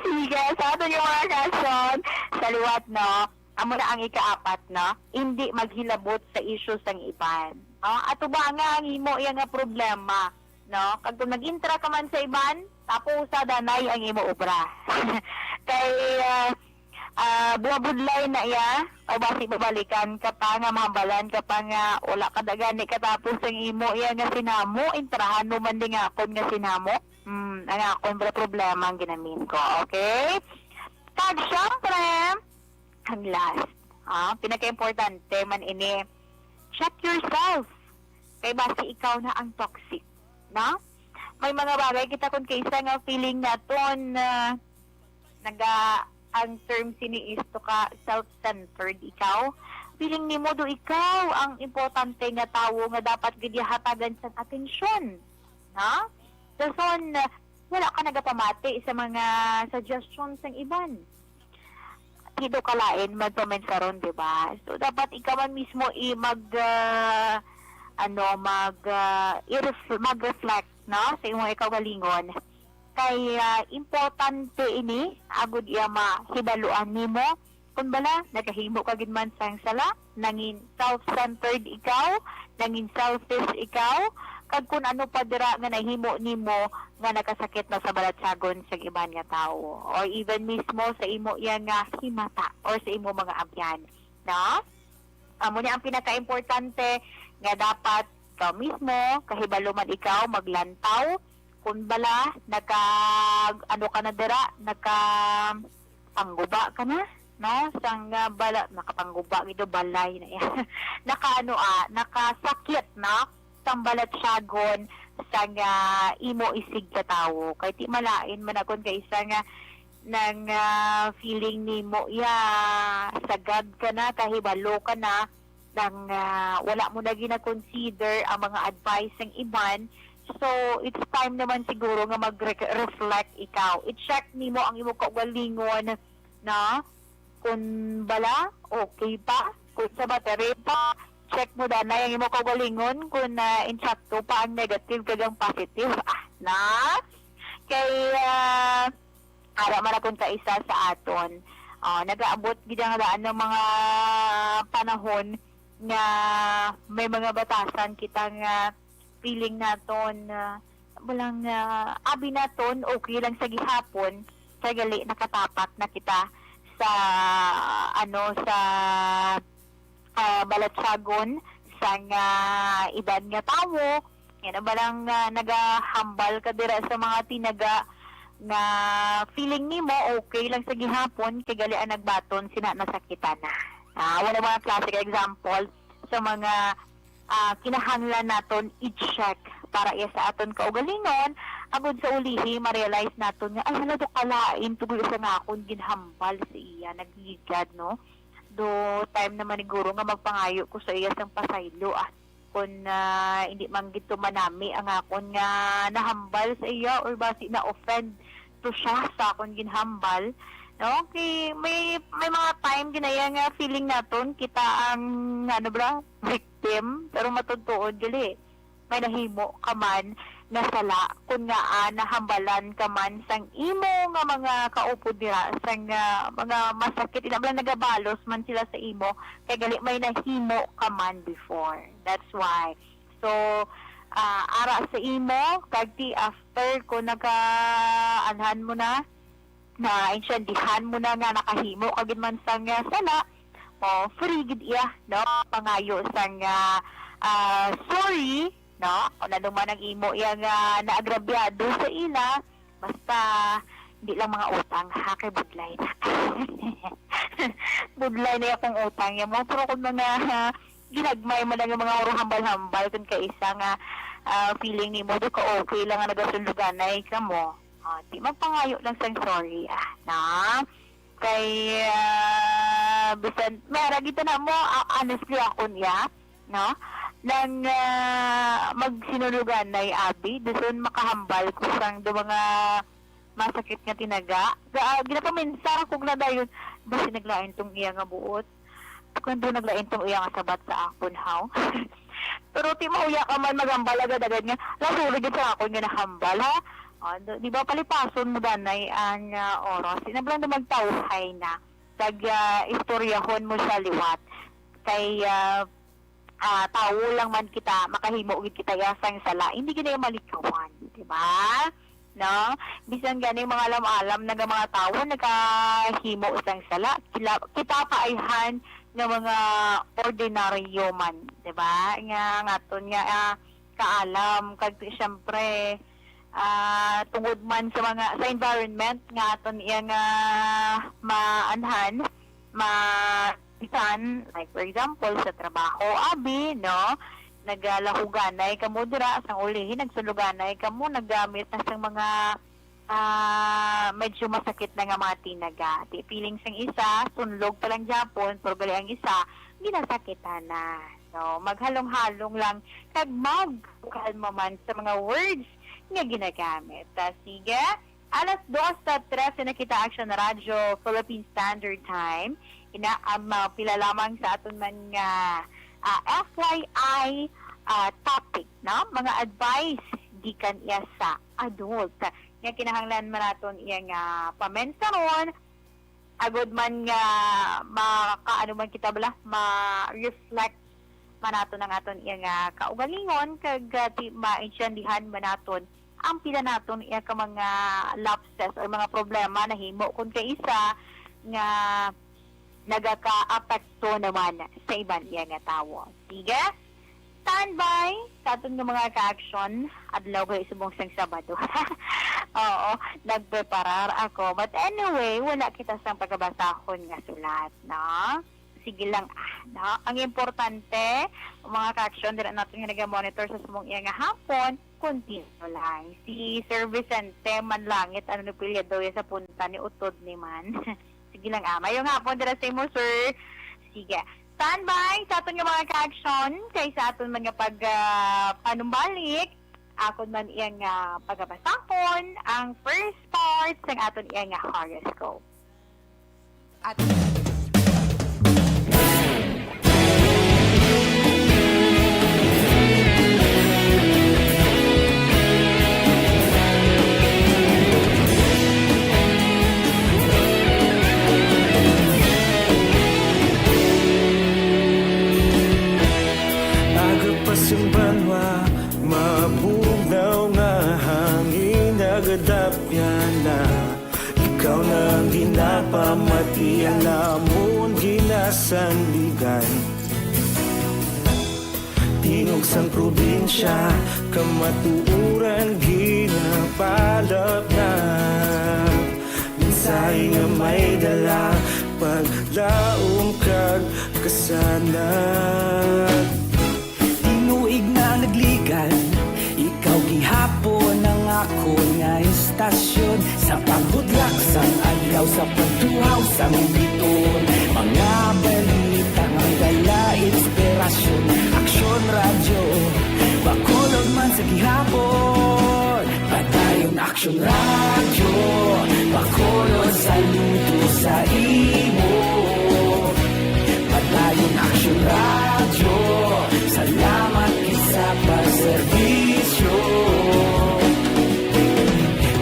Sige, sa aton yung mga kason, sa liwat, no? Amo na ang ikaapat, no? Hindi maghilabot sa isyu sang iban. No? Ato ba nga ang imo iya nga problema, no? Kag kung nag-intra ka man sa iban, tapusa danay ang imo obra. Kay, ah, ah, buhabudlay na iya, o basi babalikan ka pa nga mahambalan ka pa nga wala ka dagani katapos ang imo iya nga sinamo, intrahan mo man di nga akon nga sinamo. Hmm, ang akon bala problema ang ginamin ko, okay? Kag syempre, ang last, ah, pinaka-importante man ini, check yourself. Kay basi ikaw na ang toxic, no? May mga bagay kita kung kaisa nga feeling naton na naga, ang term sini is to ka self-centered ikaw. Feeling nimo do ikaw ang importante nga tawo nga dapat gid hatagan sang atensyon, no? Dason, wala ka nagapamati sa mga suggestions sang iban. Ti do kalain man paminsaron, di ba? So, dapat ikaw man mismo i mag, ah, ano, mag, ah, i-ref-, mag-reflect, no, sa imong ikaugalingon. Kay, ah, importante ini, agud iya mahibaluan nimo. Kun bala, nagahimo ka gid man sang sala, nangin self-centered ikaw, nangin selfish ikaw, kag kun ano pa dira nga nahimo nimo nga nakasakit na sa balatyagon sang iban nga tawo, or even mismo sa imo iya nga himata or sa imo mga abyan, no? Amo ni ang pinakaimportante nga dapat ikaw mismo, kahibalo man ikaw, maglantaw, kun bala, naka, ano ka na dira, naka, pangguba ka na, no? Sang, ah, bala, nakapangguba gid, balay na iya. Naka, ano, ah, nakasakit, no? Sang balatyagon, sang, ah, imo isig ka tawo. Kay ti malain man akon kay isa nga nang, ah, feeling nimo, ya, sagad ka na, kahibalo ka na, nang, ah, wala mo na gina-consider ang mga advice ng iban. So, it's time naman siguro nga mag-reflect ikaw. I-check nimo ang imo kaugalingon na kung bala, okay pa. Kung sa battery pa, check mo danay ang imo kaugalingon kung, ah, insakto pa ang negative kag ang positive. Ah, na? Kay, ah, ara man akong kaisa sa aton. Ah, nagaabot gid ang daan ng mga panahon nga may mga batasan kita nga feeling naton, ah, walang, ah, abi naton, okay lang sa gihapon, kay gali nakatapat na kita sa, ano, sa, ah, balatyagon sang, ah, iban nga tawo. Yan ang balang, ah, nagahambal ka dira sa mga tinaga nga feeling nimo okay lang sa gihapon, kay gali ang nagbaton sina nasakitan na. Ah, wala mga classic example sa mga, ah, kinahanglan naton i-check para iya sa aton kaugalingon, agud sa ulihi ma-realize naton nga, "Ay, hala, do kalain tuloy sa nga akon ginhambal sa iya, nagligad, no?" Do time naman ni guro nga magpangayo ko sa iya sang pasaylo, ah. Kung, ah, hindi man gid to manami ang akon nga nahambal sa iya or basi na-offend to siya sa akon ginhambal, no? Kay may, may mga time ginaya nga feeling naton kita ang, ano bala, victim, pero matuod-tuod gali may nahimo ka man nga sala, kun ngaa nahambalan ka man sang imo nga mga kaupod dira, sang, ah, mga masakit, ina bala nagabalos man sila sa imo, kay gali may nahimo ka man before. That's why. So, ah, ara sa imo, kag ti after ko naka-, anhan mo na, naintindihan mo na nga nakahimo ka gid man sang, ah, sala, mo free gid iya, no? Pangayo sang, ah, ah, sorry, no? Kung ano man ang imo iya nga naagrabyado sa ila, basta di lang mga utang, ha, kay budlay na. Budlay na akong utang ya mo, pero kung mga ginagmay man ang mga hambal-hambal, kung kaisa nga, ah, feeling nimo, di ka okay lang nga nagasunduganay ka mo. Ah, di magpangayo lang sang sorry, ah, na? Kay, ah, bisan, may ara kita na mo, ah, honestly, ako niya, no? Nang, ah, magsinuluganay, abi, dason makahambal ko sang do mga masakit nga tinaga. Ga-, ginapaminsar ko na dayon, basi naglain tong iya nga buot. Kung do naglain tong iya nga sabat sa akon, haw? Pero ti mahuya ka man maghambal agad-agad nga, lasuri gid sa akon nga nahambal, ha? O, do-, di ba, palipason mo danay ang, ah, oras. Ina bala na magtawhay na. Tag, ah, istoryahon mo siya liwat. Kay, ah, ah, tawo lang man kita, makahimo gid kita ya sang sala. Hindi gid na malikawan, di ba? No? Bisan gani mga alam-alam na nga mga tawo nagahimo sang sala, kila-, kita pa ayhan nga mga ordinaryo man, di ba? Nga, nga aton nga, ah, kaalam, kag siyempre, ah, tungod man sa mga, sa environment nga aton iya nga maanhan, ma-, bisan, like, for example, sa trabaho, abi, no? Nagalahuganay kamo dira, sang ulihi, nagsuluganay kamo, naggamit na sang mga, ah, medyo masakit na nga mga tinaga. Di feeling sang isa, sunlog pa lang gyapon, pero gali ang isa, ginasakitan na. So, maghalong-halong lang, kag magkalma man sa mga words nga ginagamit. Ah, sige, alas dos sa trese na kita, Action Radyo, Philippine Standard Time. Ina, ang mga pila lamang sa aton man nga, ah, F Y I, ah, topic, no? Mga advice gikan iya sa adult. Nga kinahanglan man naton iya nga pamensaron, agod man nga maka-, ano man kita bala, ma-reflect man naton ang aton iya nga kaugalingon, kag, ah, ti-, maintindihan man naton ang pila naton iya ka mga lapses or mga problema nahimo kon kaisa nga nagaka-apekto naman sa iban iya nga tawo. Sige, standby sa aton nga mga ka-action, adlaw kay subong sang Sabado. Oo, nagpreparar ako. But anyway, wala kita sang pagabasahon nga sulat, no? Sige lang, ah, no? Ang importante, mga ka-action, dira naton nga naga-monitor sa subong iya nga hapon, continue lang. Si Sir Vicente Manlangit, ano, ni Pilya daw sa punta ni Utod ni Man. Sige lang, ah. Mayong hapon dira sa imo, sir. Sige. Standby sa aton nga mga ka-action, kay sa aton man nga pag, ah, panumbalik, akon man iyang, ah, pagabasahon ang first part sang aton iyang nga horoscope. At Aga pa sing banwa, mabugnaw nga hangin nagadapyan na. Ikaw na ang ginapamati, ang lamon ginasandigan. Tingog sang probinsya, kamatuoran ginapalapnap. Mensahe nga may dala, paglaom kag kasanag. Tinuig na ang nagligan, ikaw gihapon ang Akon nga istasyon, sa pagbudlak sang adlaw, sa pagtuhaw sang bituon, mga balita nga may dala inspirasyon. Aksyon Radyo, Bacolod man sa gihapon. Padayon Aksyon Radyo, Bacolod saludo sa imo. Padayon Aksyon Radyo, salamat gid sa pagserbisyo.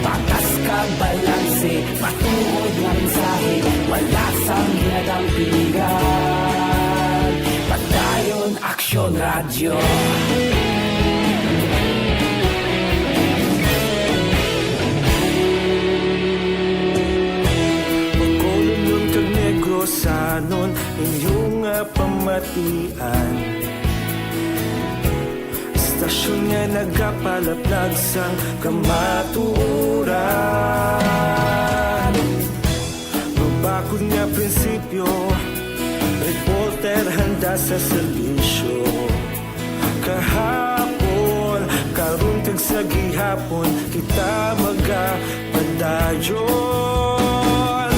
Patas kag balanse, matuod nga mensahe, wala sang ginadampigan. Padayon Aksyon Radyo. Bacolodnon kag Negrosanon, inyo nga pamatian. Istasyon nga nagapalaplag sang kamatuoran. Mabakod nga prinsipyo, reporter handa sa serbisyo. Kahapon, karon kag sa gihapon, kita magapadayon.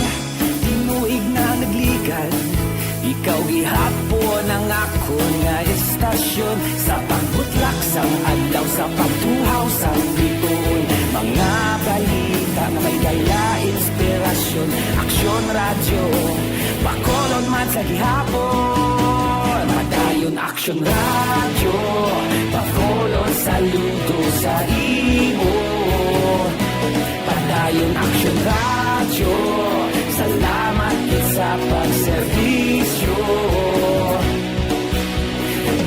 Tinuig na nagligad, ikaw gihapon ang akon nga istasyon. Sa pagbutlak sang adlaw, sa pagtuhaw sang bituon, mga balita nga may dala inspirasyon. Aksyon Radyo, Bacolod man sa gihapon. Padayon Aksyon Radyo, Bacolod saludo sa imo. Padayon Aksyon Radyo, salamat gid sa pagserbisyo.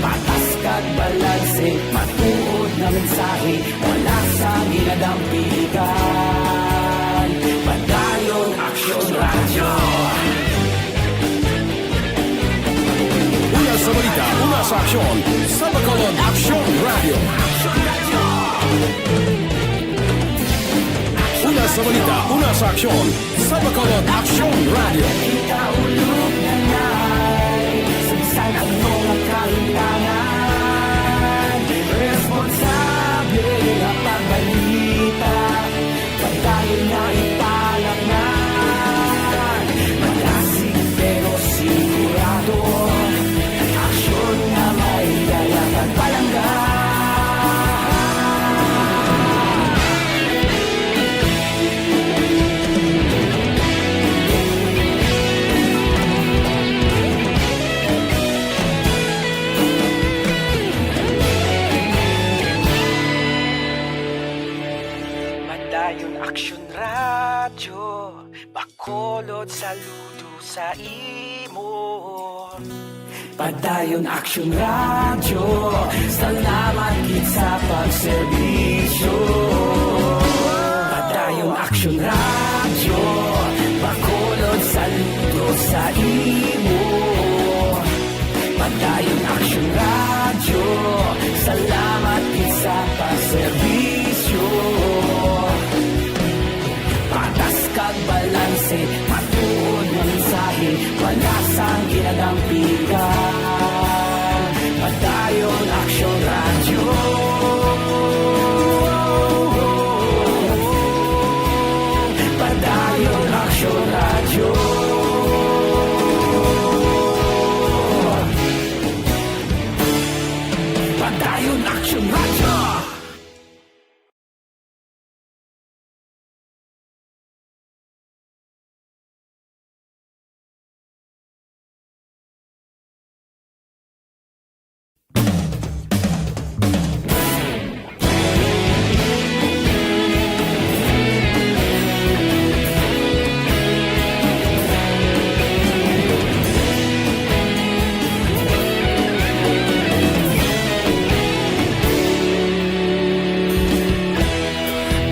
Patas kag balanse, matuod nga mensahe, wala sang ginadampigan. Padayon Aksyon Radyo. Una sa balita, una sa aksyon, sa Bacolod Aksyon Radyo. Una sa balita, una sa aksyon, sa Bacolod Aksyon Radyo. Ikaulog na na'y sabisan ang mga kahintangan. Responsable nga pagbalita, padayon nga ipalaknag. Malasig pero sigurado, aksyon nga may dala kag palangga. Padayon Aksyon Radyo, Bacolod saludo sa imo. Padayon Aksyon Radyo, salamat gid sa pagserbisyo. Padayon Aksyon Radyo, Bacolod saludo sa imo. Padayon Aksyon Radyo, salamat gid sa pagserbisyo. Patas kag balanse, matuod nga mensahe, wala sang ginadampigan. Padayon Aksyon Radyo. Padayon Aksyon Radyo. Padayon Aksyon Radyo.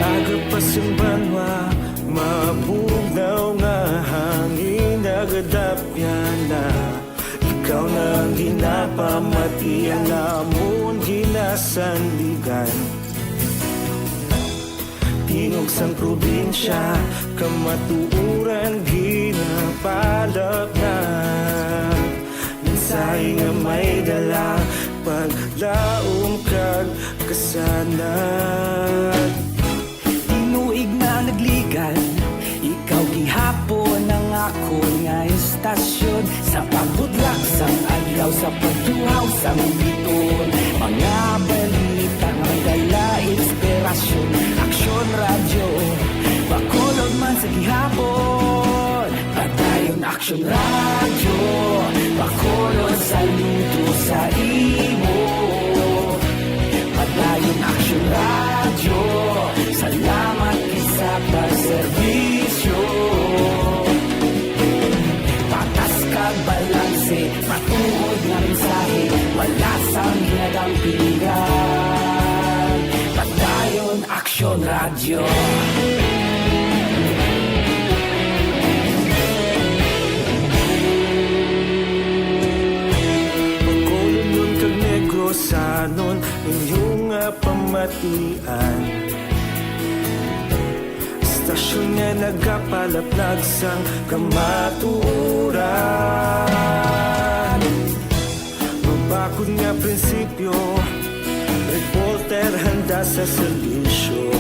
Aga pa sing banwa, mabugnaw nga hangin nagadapyan na. Ikaw na ang ginapamatian namon ginasandigan. Tingog sang probinsya, kamatuoran ginapalaknag. Mensahe nga may dala, paglaom kag kasanag. Tasyon sa pagbudlak sang adlaw, sa pagtuhaw sang biton, mga balita nga may dala inspirasyon. Aksyon Radyo, Bacolod man sa gihapon. Padayon Aksyon Radyo, Bacolod saludo sa imo. Padayon Aksyon Radyo, salamat gid sa pagserbisyo. Patas kag balanse, matuod nga mensahe, wala sang ginadampigan. Padayon Aksyon Radyo. Bacolodnon kag Negrosanon, inyo nga pamatian. Istasyon nga nagapalaplag sang kamatuoran. Mabakod nga prinsipyo, reporter handa sa serbisyo.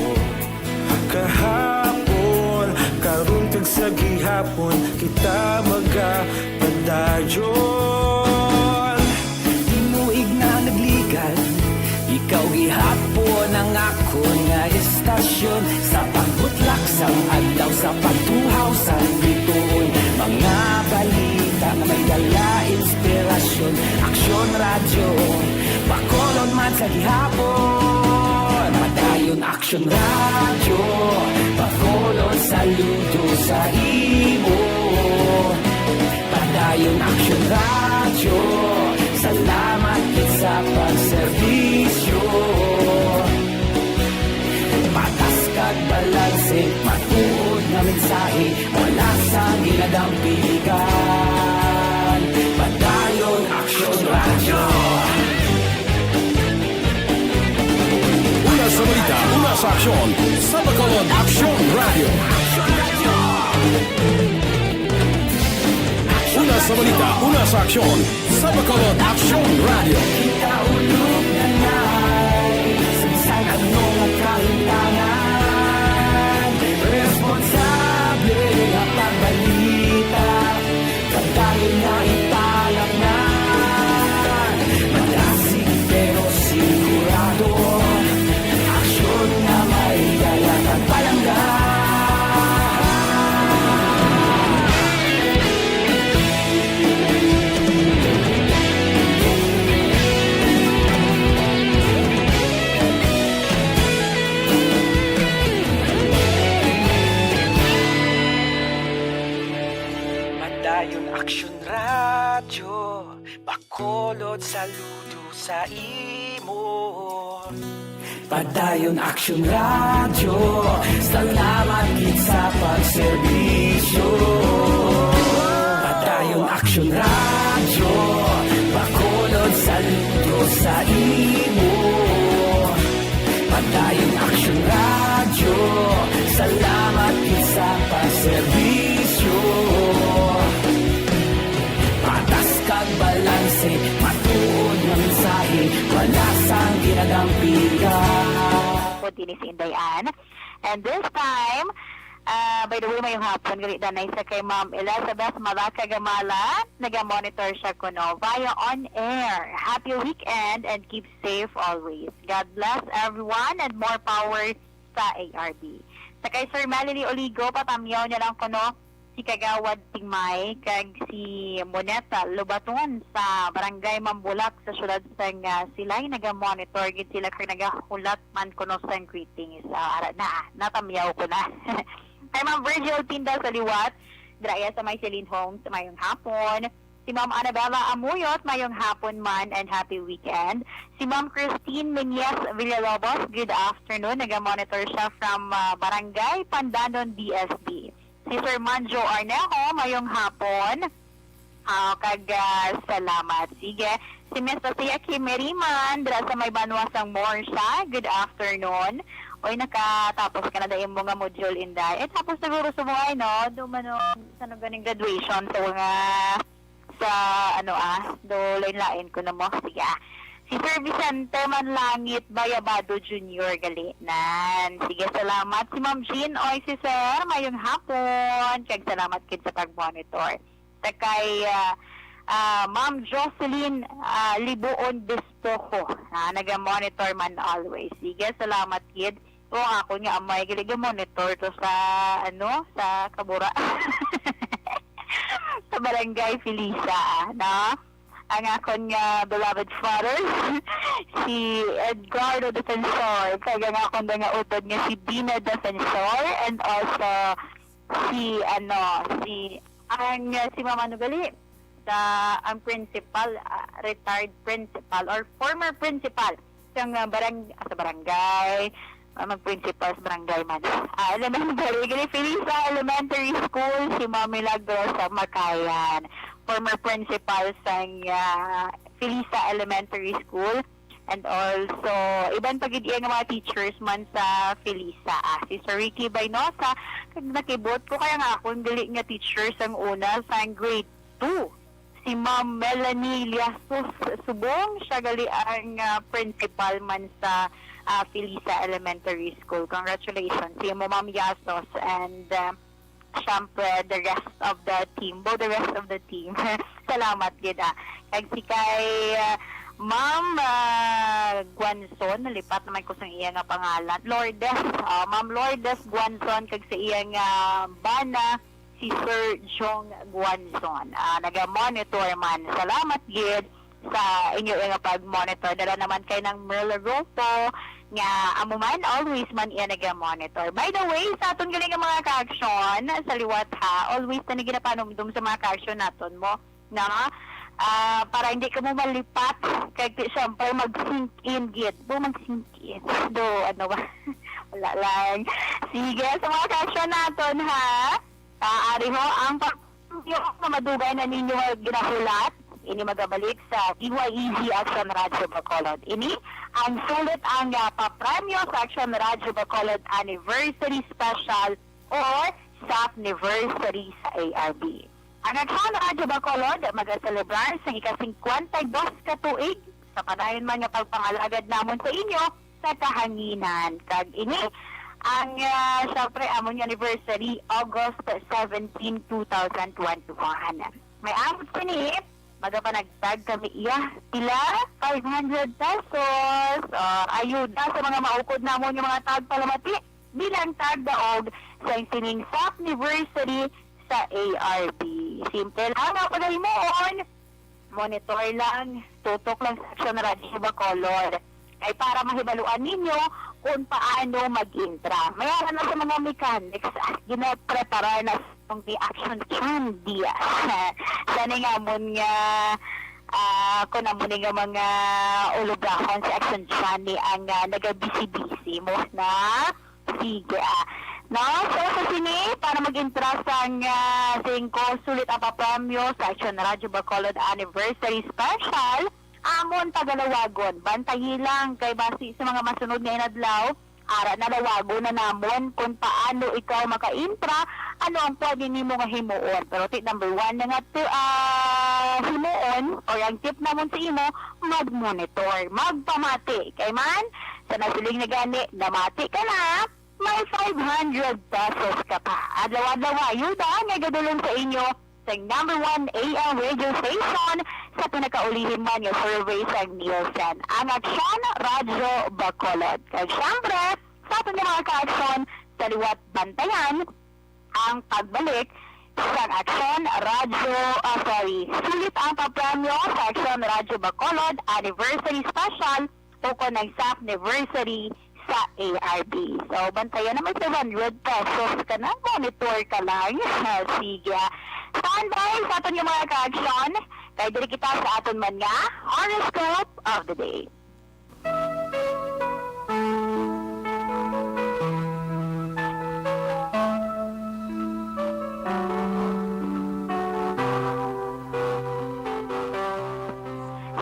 Kahapon, karon kag sa gihapon, kita magapadayon. Tinuig na nagligan, ikaw gihapon ang akon nga istasyon. Sa pagbutlak sang adlaw, sa pagtuhaw sang bituon, mga balita nga may dala inspirasyon. Aksyon Radyo, Bacolod man sa gihapon. Padayon Aksyon Radyo, Bacolod saludo sa imo. Padayon Aksyon Radyo, salamat gid sa pagserbisyo. Patas kag balanse, matuod nga mensahe, wala sang ginadampigan. Padayon Aksyon Radyo. Una sa balita, una sa aksyon, sa Bacolod Aksyon Radyo. Una sa balita, una sa aksyon, sa Bacolod Aksyon Radyo. Kita ulog na nay, sa bisan ano nga kahimtangan, responsable nga pagbalita. Padayon nga ipalapnan, madasig pero sigurado, aksyon nga may dala kag palangga. Padayon Aksyon Radyo, Bacolod saludo sa imo. Padayon Aksyon Radyo, salamat gid sa pagserbisyo. Padayon Aksyon Radyo, Bacolod saludo sa imo. Padayon Aksyon Radyo, salamat gid sa pagserbisyo. Patas kag balanse, matuod nga mensahe, wala sang ginadampigan. Ako, Dennis Inday Ann. And this time, ah, by the way, mayong hapon, gali danay sa kay Ma'am Elizabeth Malaka Gamala. Naga-monitor siya kuno via on air. Happy weekend and keep safe always. God bless everyone and more power sa A R B. Sa kay Sir Melanie Oligo, patamyaw niya lang kuno si Kagawad Tingmay kag si Moneta Lobaton sa Barangay Mambulak sa siyudad sang, ah, Silay. Naga-monitor gid sila kag nagahulat man kuno sang greetings. Ah, ara na, natamyaw ko na. Kay Ma'am Virgil Pinda sa liwat, dira iya sa may Celine Homes, mayong hapon. Si Ma'am Annabella Amuyot, mayong hapon man and happy weekend. Si Ma'am Christine Menyes Villalobos, good afternoon. Naga-monitor siya from, ah, Barangay Pandanon, D S D. Si Sir Manjo Arnejo, mayong hapon. Ah, kag, ah, salamat. Sige. Si Miss Lucia Kimeriman, dira sa may banwa sang Morsha, good afternoon. Oy, nakatapos ka na da imo nga module, Inday. Eh, tapos siguro subong ay, no? Do man, no, sa ano ganing graduation sa mga, sa, ano, ah, do lain-lain ko na mo. Sige, ah. Si Sir Vicente Manlangit Bayabado Junior gali nan. Sige, salamat. Si Ma'am Jean, oy, si Sir, mayong hapon. Kag salamat gid sa pag-monitor. Sa kay, ah, ah, Ma'am Jocelyn, ah, Libuon Bispojo, ah, naga-monitor man always. Sige, salamat gid. O, ako nga amay gali ga-monitor to sa, ano, sa Kabura. Sa Barangay Felisa, ah, no? Ang akon nga beloved father, si Edgardo Defensor, kag ang akon nga utod nga si Dina Defensor, and also si, ano, si, ang, uh, si Mama Nugali, sa, ang principal, ah, retired principal or former principal sang, ah, barang-, ah, sa barangay, ah, mag-principal sa barangay man. Ah, elementary, Felisa Elementary School, si Ma'am Milagros sa Makayan. Former principal sang, ah, Felisa Elementary School. And also, iban pa gid iya nga mga teachers man sa Felisa. Ah, si Sir Ricky Baynosa, kag nakibot ko kaya nga akong gali nga teacher sang una, sang grade two. Si Ma'am Melanie Liasos Subong, siya gali ang, ah, principal man sa, ah, Felisa Elementary School. Congratulations sa imo, Ma'am Yasos, and, ah, syempre, the rest of the team. Bo, the rest of the team. Salamat gid, ah. Kag si kay, ah, Ma'am, ah, Guanzon, nalipat naman ko sa iya nga pangalan. Lourdes, ah, Ma'am Lourdes Guanzon, kag sa iya nga bana, si Sir Jong Guanzon. Ah, naga-monitor man. Salamat gid sa inyo nga pag-monitor. Dala naman kay nang Merla Rufo nga amo man, always man iya naga-monitor. By the way, sa aton galing nga mga ka-aksyon, sa liwat ha, always na ginapanumdum sa mga ka-aksyon naton mo, na, ah, para hindi ka mo malipat, kay ti-, syempre mag-sink in gid. Do mag-sink in. Do, ano ba? Wala lang. Sige, sa mga ka-aksyon naton ha, ah, ari ho, ang pag-, nga madugay na ninyo nga ginahulat, ini magabalik sa D Y E G Action Radyo Bacolod. Ini ang sulit ang, ah, papremyo sa Action Radyo Bacolod Anniversary Special or Sapniversary sa A R B. Ang Action Radyo Bacolod magaselebrar sa ika-singkwenta y dos ka tuig sa padayon man nga pagpangalagad namon sa inyo sa kahanginan. Kag ini ang, ah, syempre, amon nga anniversary, August seventeen, two thousand twenty-one. May amot sini, magapanagtag kami iya, pila? Five hundred pesos. Ah, ayuda sa mga maukod namon nga mga tagpalamati bilang tagdaog sa sining Sapniversary sa A R B. Simple lang ang paghimuon. Monitor lang, tutok lang sa Action Radyo Bacolod. Kay para mahibaluan ninyo kung paano mag-intra. May ara na sa mga mechanics, ah, ginaprepara na sa ni Action Chan Diaz. Sa ni nga amon nga, ah, kung amo ni nga mga ulugahon si Action Chan ni ang, ah, nagabisi-bisi mo na. Sige, ah. No? So, sa sini, para mag-intra sang, ah, singko, sulit ang papremyo sa Action Radyo Bacolod Anniversary Special, amon pagalawagon. Bantayi lang kay basi sa mga masunod nga inadlaw, ara na lawagon na namon kung paano ikaw maka-intra, ano ang pwede nimo nga himuon. Pero ti number one na nga ti-, ah, himuon or ang tip namon sa imo, mag-monitor, magpamati. Kay man, sa nasiling na gani, namati ka na, may five hundred pesos ka pa. Adlaw-adlaw nga ayuda nga gadulong sa inyo sa number one A M radio station sa pinakaulihi man nga survey sa Nielsen, ang Aksyon Radyo Bacolod. Kag syempre, sa aton nga mga ka-aksyon, sa liwat bantayan ang pagbalik sa Aksyon Radyo, ah, sorry, sulit ang papremyo sa Aksyon Radyo Bacolod Anniversary Special ukon ang Sapniversary sa A R B. So, bantayan na may five hundred pesos ka na. Monitor ka lang. Sige. Standby sa aton nga mga ka-aksyon. Kay diri kita sa aton man nga horoscope of the day.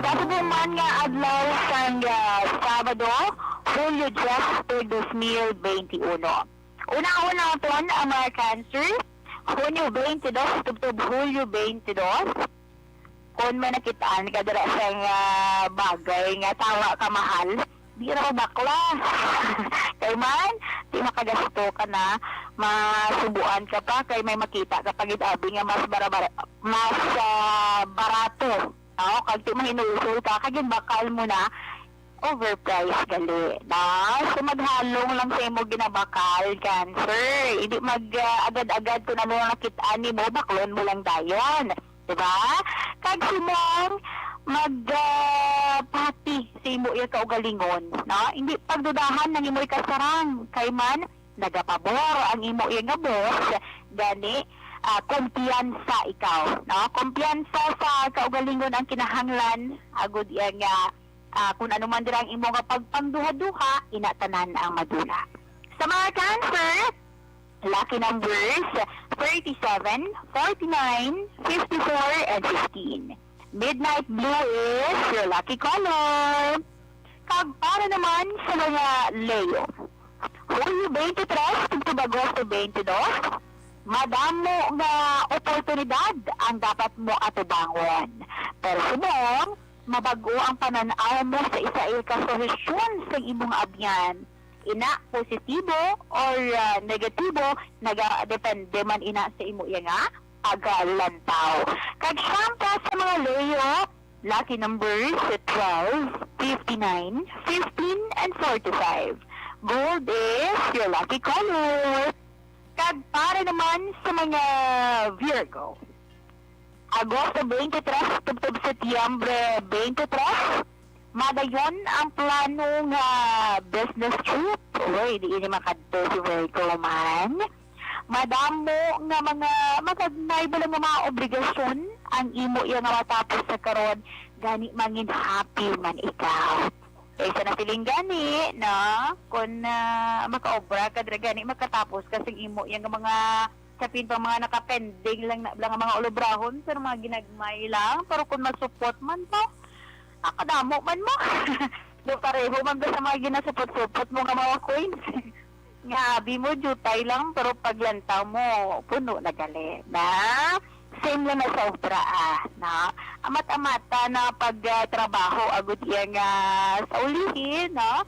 Sa subong man nga adlaw sang, ah, Sabado, Hulyo diyes, dos mil benti uno. Unahon naton ang mga Cancer, Hunyo benti dos tubtob Hulyo benti dos. Kon may nakitaan ka dira sang, ah, bagay nga tawa ka mahal, di ra mo bakla. Kay man, di makagasto ka na, masubuan ka pa, kay may makita ka pa gid abi nga mas barabara, mas, ah, barato, no? Kag di mahinulsol ka, kag ginbakal mo na, overpriced gali, no? So, maghalong lang sa imo ginabakal, Cancer. Hindi mag, ah, agad-agad kung ano ang nakit-an nimo, baklon mo lang dayon. Di ba? Kag Simon, mag, ah, pati sa imo iya kaugalingon, no? Hindi pagdudahan ang imo ikasarang, kay man, nagapabor ang imo iya nga boss, gani, ah, kumpiyansa ikaw, no? Kumpiyansa sa kaugalingon ang kinahanglan, agud iya nga, ah, kung ano man dira ang imo nga pagpangduha-duha, ina tanan ang madula. Sa mga Cancer, lucky numbers, thirty-seven, forty-nine, fifty-four, and fifteen. Midnight blue is your lucky color. Kag para naman sa mga Leo, Hulyo twenty-three tubtob Agosto twenty-two, madamo nga oportunidad ang dapat mo atubangon. Pero subong, mabag-o ang panan-aw mo sa isa ka suhestyon sa imong abyan. Ina, positibo or, ah, negatibo, nagadepende man ina sa imo iya nga paglantaw. Kag siyempre sa mga Leo, lucky numbers, twelve, fifty-nine, fifteen, and forty-five. Gold is your lucky color. Kag para naman sa mga Virgo, Agosto twenty-three tubtob Setyembre twenty-three, madayon ang plano nga business trip. Uy, di ini makadto si Virgo man. Madamo nga mga magagmay bala nga mga obligasyon ang imo iya nga matapos sa karon, gani mangin happy man ikaw. Kay sa nasiling gani, no, kung, ah, makaobra ka dira gani, makatapos ka sing imo iya nga mga, sapin pa mga nakapending lang na, lang nga mga ulobrahon, pero mga ginagmay lang. Pero kung masupot man to, ah, kadamo man mo. Do pareho man ba sa mga ginasupot-supot mo nga mga coins? Nga abi mo, jutay lang, pero paglantaw mo, puno na gali na. Same lang na sa obra, ah, na amat-amata na pag, ah, trabaho, agud iya nga sa ulihi, no?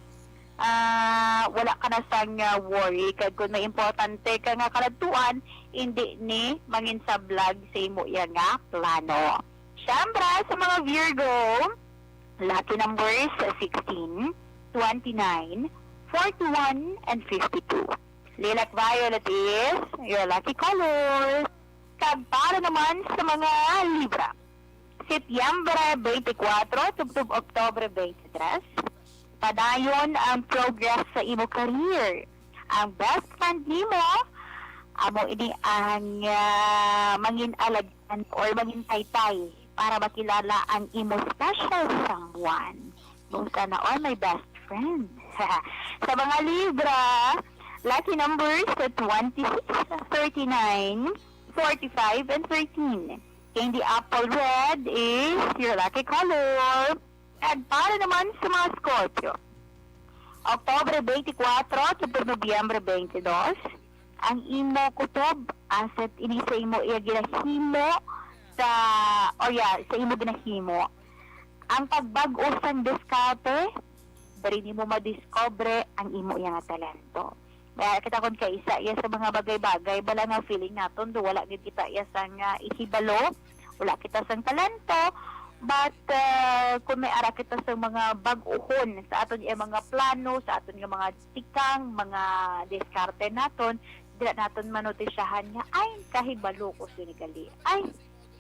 Ah, wala ka na sang, ah, worry. Kag kung may importante ka nga kaladtuan, hindi ni manginsablag sa imo iya nga plano. Siyempre, sa mga Virgo, lucky numbers sixteen, twenty-nine, forty-one, and fifty-two. Lilac violet is your lucky color. Kag para naman sa mga Libra, Setyembre twenty-four tubtob Oktubre twenty-three, padayon ang progress sa imo career. Ang best friend nimo, amo ini ang, ah, mangin alagad or mangin taytay para makilala ang imo special someone. Kung sana all my best friend. Sa mga Libra, lucky numbers sa twenty-six, thirty-nine, forty-five, and thirteen. Candy apple red is your lucky color. At para naman sa mga Scorpio, Oktubre twenty-four tubtob Nobyembre twenty-two, ang imo kutob, asset ini sa imo iya ginahimo sa, o ya, sa imo ginahimo. Ang pagbag-o sang diskarte, diri nimo madiskubre ang imo iya nga talento. Kaya kita kon kaisa iya sa mga bagay-bagay, bala nga feeling naton do wala gid kita iya sang, ah, ihibalo, wala kita sang talento, but, ah, kung may ara kita sa mga bag-ohon sa aton iya mga plano, sa aton nga mga tikang, mga diskarte naton, dira naton manotisyahan nga, "Ay, kahibalo ko sini gali. Ay,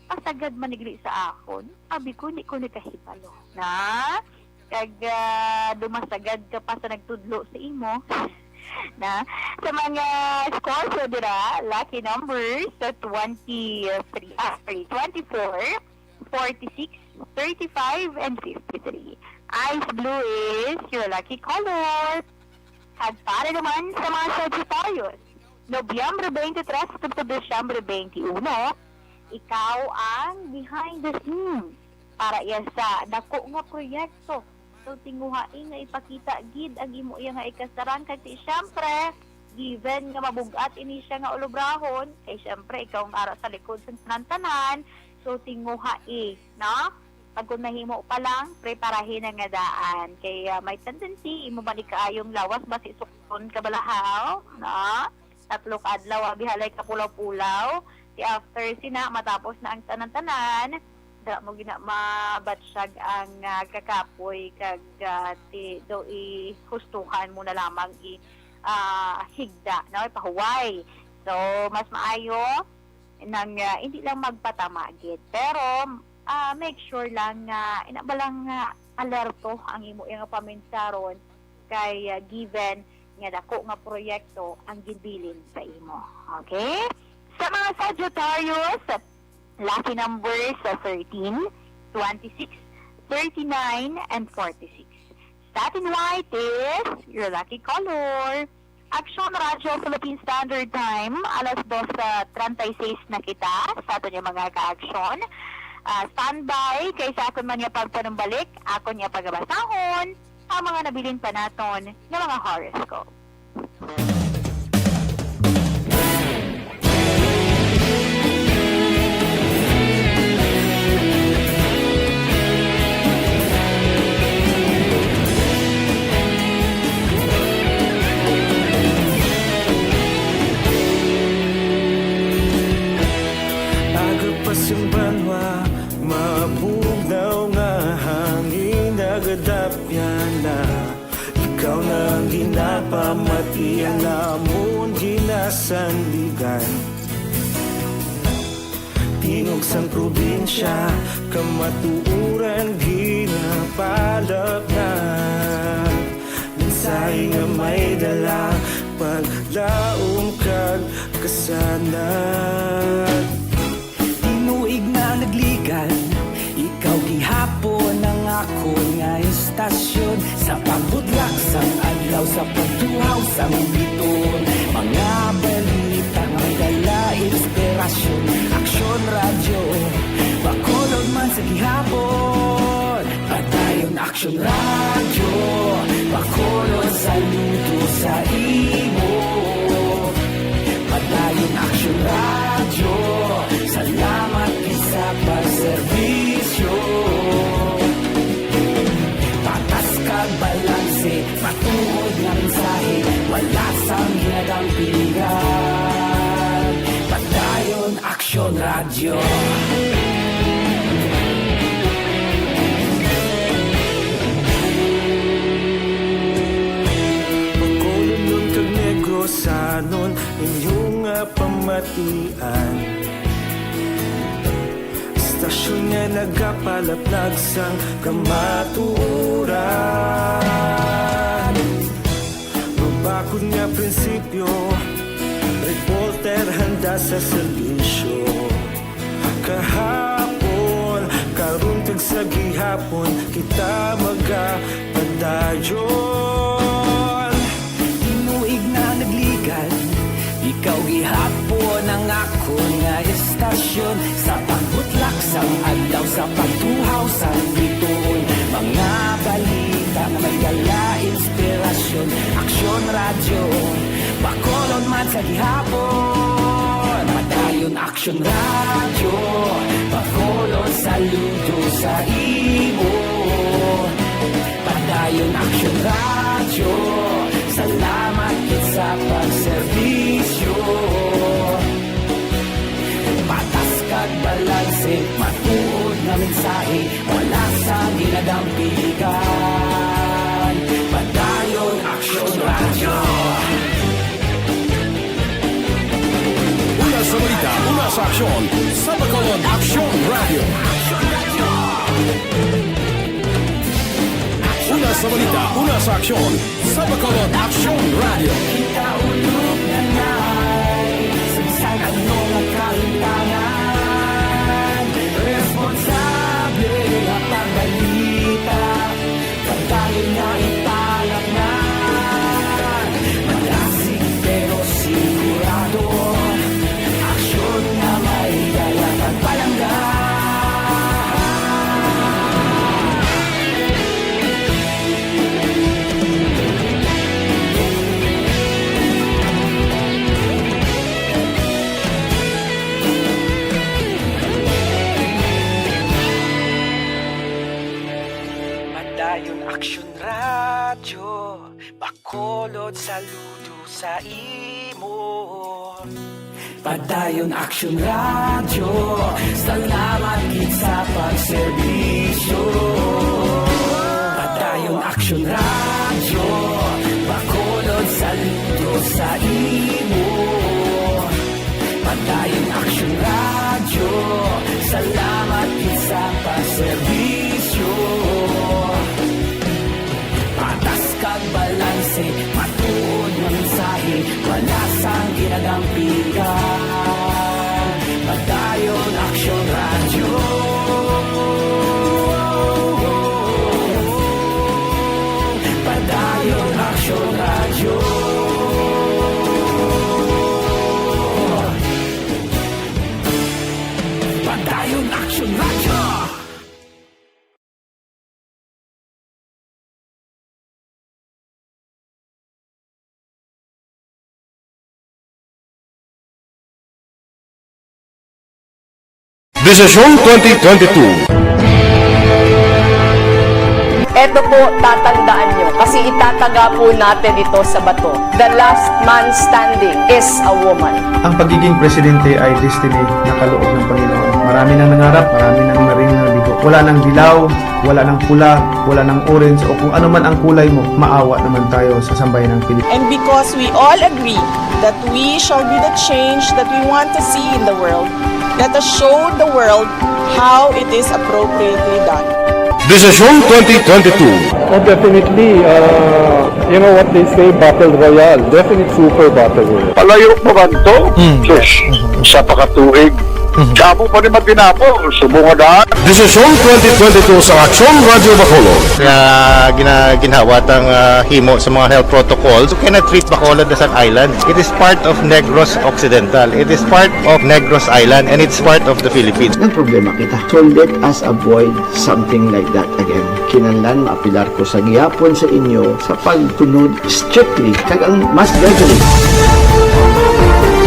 pasagad man ni gali sa akon. Abi ko, hindi ko ni kahibalo." Na? Kag, ah, dumasagad ka pa sa nagtudlo sa imo. Na? Sa mga Scorpio dira, lucky numbers sa twenty-three, ah, sorry, twenty-four, forty-six, thirty-five, and fifty-three. Ice blue is your lucky color. Kag para naman sa mga Sagittarius, Nobyembre twenty-three tubtob Disyembre twenty-uno, ikaw ang behind the scenes para iya sa dako nga proyekto. So, tinguhai nga ipakita gid ang imo iya nga ikasarang, kay ti-, siyempre, given nga mabug-at ini siya nga ulobrahon, kay siyempre ikaw ang ara sa likod sa tanan-tanan. So, tinguhai, no? Pag kung mahimo pa lang, preparahi na nga daan. Kay, ah, may tendency, imo man ikaayong lawas, basi sukton ka balahaw, no? Tatlo ka adlaw, abi, halay kapulaw-pulaw. Ti after sina, matapos na ang tanan-tanan, da mo gina mabatsyag ang, ah, kakapoy kag, ah, ti do ihustuhan mo na lamang i, ah, higda, no, ipahuway. So, mas maayo nang, ah, hindi lang magpatama gid. Pero, ah, make sure lang nga ina ba lang nga alerto ang imo nga paminsaron kay, ah, given nga dako nga proyekto ang ginbilin sa imo. Okay? Sa mga Sagittarius, lucky numbers sa thirteen, twenty-six, thirty-nine, and forty-six. Satin white is your lucky color. Aksyon Radyo Philippine Standard Time, alas dos treinta y seis na kita sa aton nga mga ka-aksyon. Ah, standby kay sa akon man nga pagpanumbalik, akon nga pagabasahon ang mga nabilin pa naton nga mga horoscope. Aga pa sing banwa, mabugnaw nga hangin nagadapyan na. Ikaw na ang ginapamati, ang amon ginasandigan. Tingog sang probinsya, kamatuoran ginapalapnag. Mensahe nga may dala, paglaom kag kasanag. Tinuig na nagligan, ikaw gihapon ang akon nga estasyon. Sa pagbudlak sang adlaw, sa pagtuhaw sang biton, mga balita nga may dala inspirasyon. Aksyon Radyo, Bacolod man sa gihapon. Padayon Aksyon Radyo, Bacolod, saludo sa imo. Padayon Aksyon Radyo, salamat gid sa pagserbisyo. Patas kag balanse, matuod nga mensahe, wala sang ginadampigan. Padayon Aksyon Radyo. Bacolodnon kag Negrosanon, inyo nga pamatian. Estasyon nga nagapalaplag sang kamatuoran. Mabakod nga prinsipyo, reporter handa sa serbisyo. Kahapon, karon kag sa gihapon, kita magapadayon. Tinuig na nagligan, ikaw gihapon ang akon nga estasyon. Sa pagbutlak sang adlaw, sa pagtuhaw sang bituon, mga balita nga may dala inspirasyon. Aksyon Radyo, Bacolod man sa gihapon. Padayon Aksyon Radyo, Bacolod, saludo sa imo. Padayon Aksyon Radyo, salamat gid sa pagserbisyo. Patas kag balanse, matuod nga mensahe, wala sang ginadampigan. Padayon Aksyon Radyo. Una sa balita, una sa aksyon, sa Bacolod Aksyon Radyo. Una sa balita, una sa aksyon, sa Bacolod Aksyon Radyo. Kita ulog na nai, sa bisan ano nga kahintangan, responsable nga pagbalita, padayon nga ipalapngan. Malasig pero sigurado, aksyon nga may dala kag palangga. Padayon Aksyon Radyo, Bacolod, saludo sa sa imo. Padayon Action Radio, salamat gid sa pagserbisyo. Padayon Action Radio, Bacolod saludo sa imo. Padayon Action Radio, salamat gid sa pagserbisyo. Patas kag balanse, matuod nga mensahe, wala sang ginadampigan. Padayon Action Radio. Padayon Action Radio. Padayon Action Radio. Desisyon twenty twenty-two. Eto po, tatandaan nyo, kasi itataga po natin ito sa bato. The last man standing is a woman. Ang pagiging presidente ay destiny na kaloob ng Panginoon. Marami nang nangarap, marami nang naring nabigo. Wala nang dilaw, wala nang pula, wala nang orange, o kung ano man ang kulay mo, maawa naman tayo sa sambayanang Pilipinas. And because we all agree that we shall be the change that we want to see in the world, let us show the world how it is appropriately done. Desisyon twenty twenty-two. Oh, definitely, uh, you know what they say, battle royale. Definite super battle royale. Palayo mo kanto, Mm. sus, Mhm. sa pakatuig. Mhm. Damo pa ni matinapol, subong nga daan. Desisyon twenty twenty-two sa Aksyon Radio Bacolod. Nga gina-, ginhawa tang, ah, himo sa mga health protocols. You cannot treat Bacolod as an island. It is part of Negros Occidental. It is part of Negros Island, and it's part of the Philippines. Nagproblema kita. So let us avoid something like that again. Kinahanglan maapilar ko sa gihapon sa inyo sa pagsunod strictly kag ang mas deadly.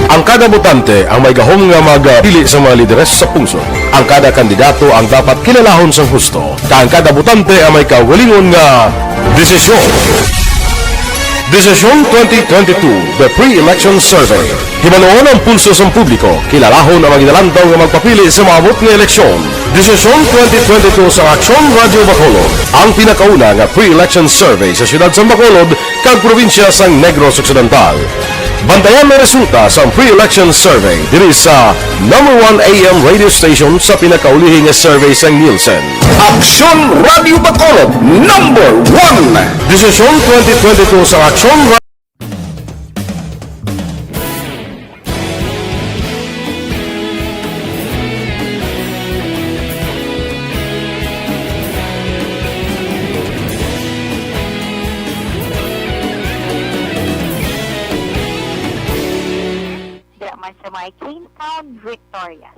Ang kada botante ang may gahom nga magpili sa mga lideres sa pungsod. Ang kada kandidato ang dapat kilalahon sang husto, kag ang kada botante ang may kaugalingon nga desisyon. Desisyon twenty twenty-two, The Pre-Election Survey. Hibaluon ang pulso sang publiko, kilalahon ang mga ginalantaw nga magpapili sa maabot nga eleksyon. Desisyon twenty twenty-two sa Aksyon Radio Bacolod, ang pinakauna nga pre-election survey sa siyudad sang Bacolod kag probinsya sang Negros Occidental. Bantayan ang resulta sang pre-election survey diri sa number one A M radio station sa pinakaulihi nga survey sang Nielsen. Aksyon Radio Bacolod, number one. Desisyon twenty twenty-two sa Aksyon Ra- Dira man sa may Queenstown, Victoria.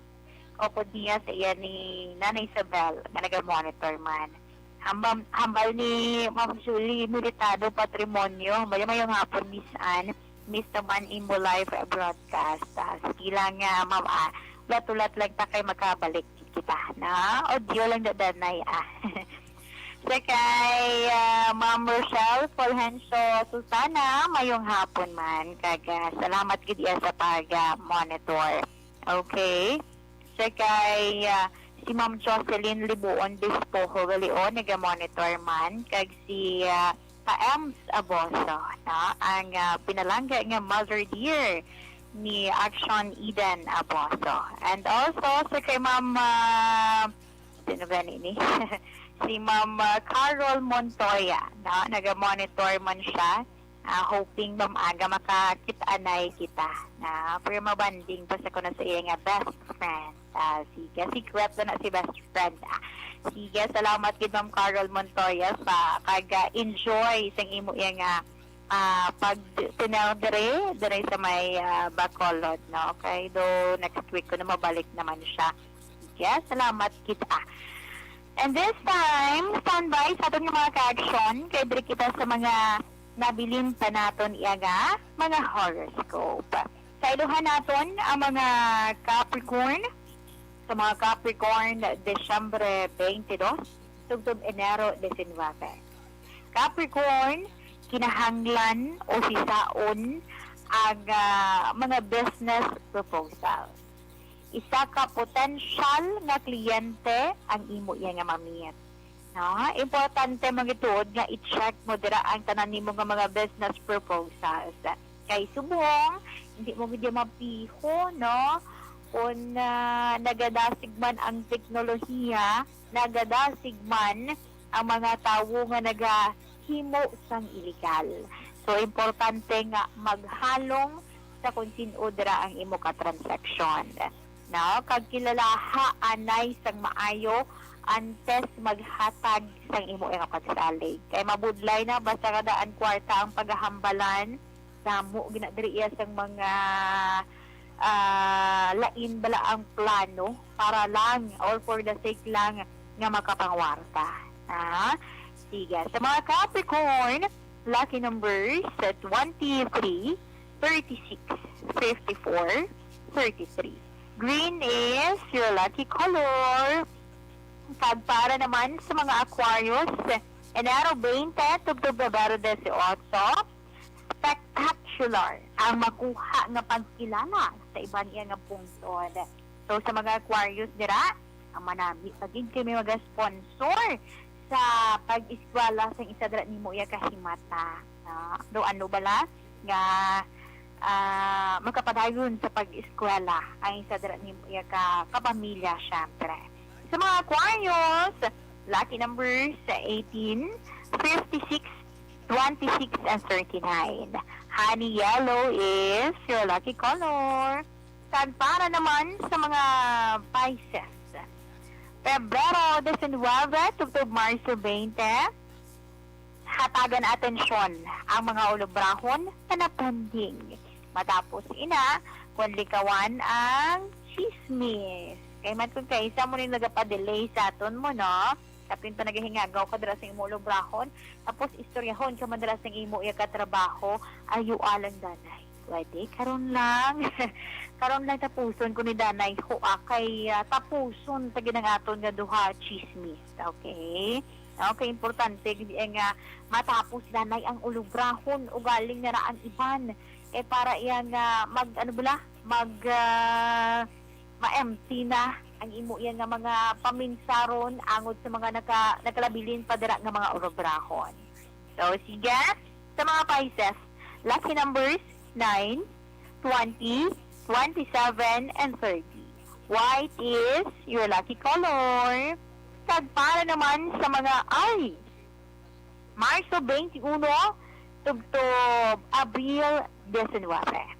Upod niya sa iya ni Nanay Isabel, nga naga-monitor man. Hambal, hambal ni Ma'am Julie Militado Patrimonio, mayong, mayong hapon, Miss Ann, Miss naman imo live broadcast. Ah, sige lang, ah, Ma'am, ah, ulat-ulat lang ta kay magkabalik kita, na audio lang dadanay, ah. Sa kay, ah, Ma'am Rochelle Fulgencio Susana, mayong hapon man. Kag, ah, salamat gid iya sa pag, ah, monitor. Okay. Sa kay, ah, si Ma'am Jocelyn Libuon Despojo Galion, naga-monitor man. Kag si, ah, Ka-Ems Aboso, no? Ang, ah, pinalangga nga mother dear ni Action Eden Aboso. And also, sa kay Ma'am, ah, sino gani ni? Si Ma'am, ah, Carol Montoya, no? Naga-monitor man siya. Ah, hoping, Ma'am, aga makakit-anay kita. Na, pero mabanding pa sa kuno sa iya nga best friend. Ah, sige, secret na na si best friend. Ah, sige, salamat gid, Ma'am Carol Montoya, sa kag, ah, enjoy sang imo iya nga, ah, pag-tunnel dire, dire sa may, ah, Bacolod, no? Okay, do next week ko na mabalik naman siya. Sige, salamat gid, ah. And this time, standby sa aton nga mga ka-action, kay diri kita sa mga nabilin pa naton iya nga mga horoscope. Kailuhan naton ang mga Capricorn sa mga Capricorn, Disyembre twenty-two, tubtob Enero diecinuebe. Capricorn, kinahanglan o sisaon ang, ah, mga business proposal. Isa ka potensyal nga kliyente ang imo iya nga ma-meet. No? Importante, mga tuod, nga i-check mo dira ang tanan nimo nga mga business proposals. Kay subong, hindi mo gid mapiho, no? Kung, ah, nagadasig man ang teknolohiya, nagadasig man ang mga tawo nga nagahimo sang illegal. So, importante nga maghalong sa kung sin-o dira ang imo ka transaksyon. No? Kag kilalaha anay sang maayo antes maghatag sang imo nga pagsalig. Kay mabudlay na, basta kadaan kwarta ang pagahambalan, damo gina diri iya sang mga, ah, lain bala ang plano para lang or for the sake lang nga makapangwarta. Ah, sige. Sa mga Capricorn, lucky numbers sa twenty-three, thirty-six, fifty-four, thirty-three. Green is your lucky color. Kag para naman sa mga Aquarius, Enero twenty, tubtob Pebrero dieciocho, spectacular ang makuha nga pagkilala sa iban iya nga pungtod. So, sa mga Aquarius dira, ang manami pa gid kay may mag-sponsor sa pag-eskwela sa isa dira nimo iya kahimata. Ah, do ano bala nga, ah, makapadayon sa pag-eskwela ang isa dira nimo iya ka kapamilya, syempre. Sa mga Aquarius, lucky numbers sa eighteen, fifty-six, twenty-six, and thirty-nine. Honey yellow is your lucky color. Kag para naman sa mga Pisces, Pebrero diecinuebe, tubtob Marso twenty, hatagan atensyon ang mga ulobrahon nga na-pending. Matapos ina, kung likawan ang chismis. Kay man kung kaisa mo ni nagapadelay sa aton mo, no? Kapin pa nagahingagaw ka dira sa imo ulobrahon, tapos istoryahon ka man dira sa imo iya ka trabaho, ayo alang danay. Pwede, karon lang. Karon lang tapuson ko ni danay. Ho, ah, kay, ah, tapuson pa gid ang aton nga duha chismis. Okay? Okay, importante gid, eh, nga matapos danay ang ulobrahon, ugaling na ra ang iban. Eh, para iya nga mag, ano bala, mag, ah, ma-empty na ang imo iya nga mga paminsaron angod sa mga naka-, nakalabilin pa dira nga mga ulobrahon. So, sige, sa mga Pisces, lucky numbers nine, twenty, twenty-seven, and thirty. White is your lucky color. Kag para naman sa mga Aries, Marso twenty-one, tubtob Abril diecinuebe.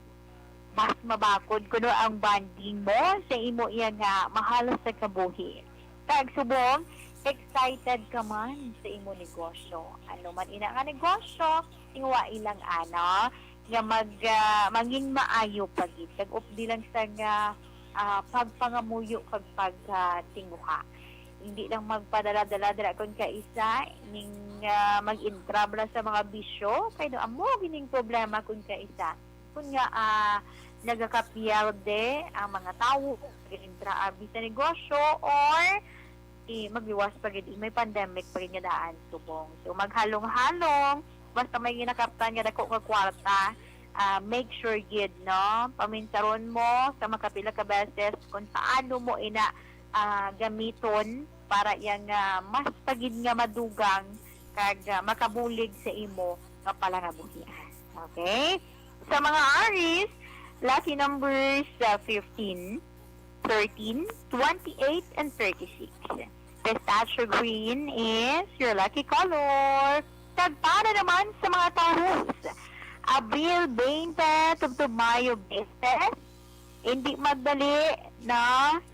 Mas mabakod kuno ang bonding mo sa imo iya nga mahal sa kabuhi. Kag subong, excited ka man sa imo negosyo. Ano man ina nga negosyo, tingwa ilang ano, nga mag, ah, mangin maayo pa gid. Kag updi lang sa nga, ah, pagpangamuyo kag pagtinguha. Hindi lang magpadala-dala dira kun kaisa, ning, ah, mag-intra bala sa mga bisyo, kay do amo gining problema kun kaisa. Kun nga, ah, nagakapierde ang mga tawo, mag-intra abi sa negosyo, or i-, magluwas pa gid, may pandemic pa gid nga daan subong. So, maghalong-halong, basta may ginakaptan nga dako nga kwarta, ah, make sure gid, no? Paminsaron mo sa makapila ka beses kung paano mo ina, ah, gamiton para iya nga mas pa gid nga madugang kag, ah, makabulig sa imo nga palangabuhian. Okay? Sa mga Aries, lucky numbers, ah, fifteen, thirteen, twenty-eight, and thirty-six. Pistachio green is your lucky color. Kag para naman sa mga Taurus, Abril twenty tubtob Mayo twenty, hindi magdali, no?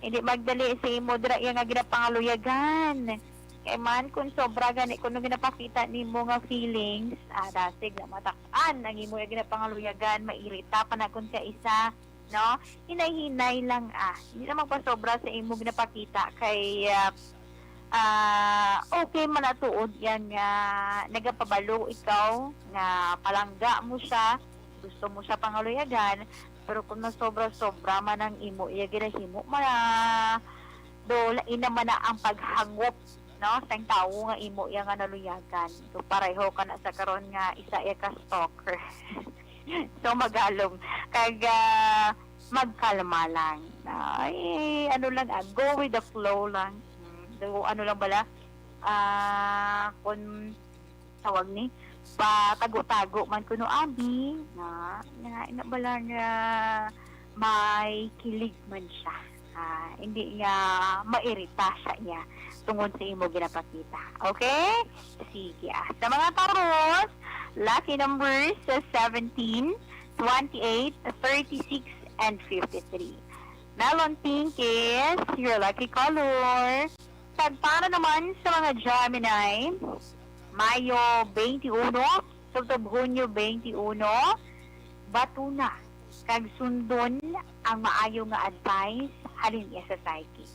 Hindi magdali sa imo dira iya nga ginapangaluyagan. Kay man, kung sobra gani kuno ginapakita nimo nga feelings, ah, dasig na matak-an ang imo iya ginapangaluyagan, mairita pa na kun kaisa, no? Hinay-hinay lang, ah. Hindi na magpasobra sa imo ginapakita kay, ah, ah, okay man na tuod yan nga nagapabalo ikaw nga palangga mo siya, gusto mo siya pangaluyagan, pero kung masobra-sobra man ang imo iya ginahimo, mara-, do, lain naman na ang paghangop, no, sang tawo nga imo iya nga naluyagan. So, pareho ka na sa karon nga isa iya ka stalker. So, magalom. Kag, ah, magkalma lang. Ay, ano lang, ah, go with the flow lang. Mm, so, ano lang bala? Ah, kung tawag ni, patago-tago man kuno, abi, na, na, na bala nga may kilig man siya. Ah, hindi nga mairita siya niya tungod sa imo ginapakita. Okay? Sige, ah. Sa mga Taurus, lucky numbers sa seventeen, twenty-eight, thirty-six, and fifty-three. Melon pink is your lucky color. Kag para naman sa mga Gemini, Mayo twenty-one, tubtob Hunyo twenty-one, batuna kag sundon ang maayo nga advice halin iya sa psychic.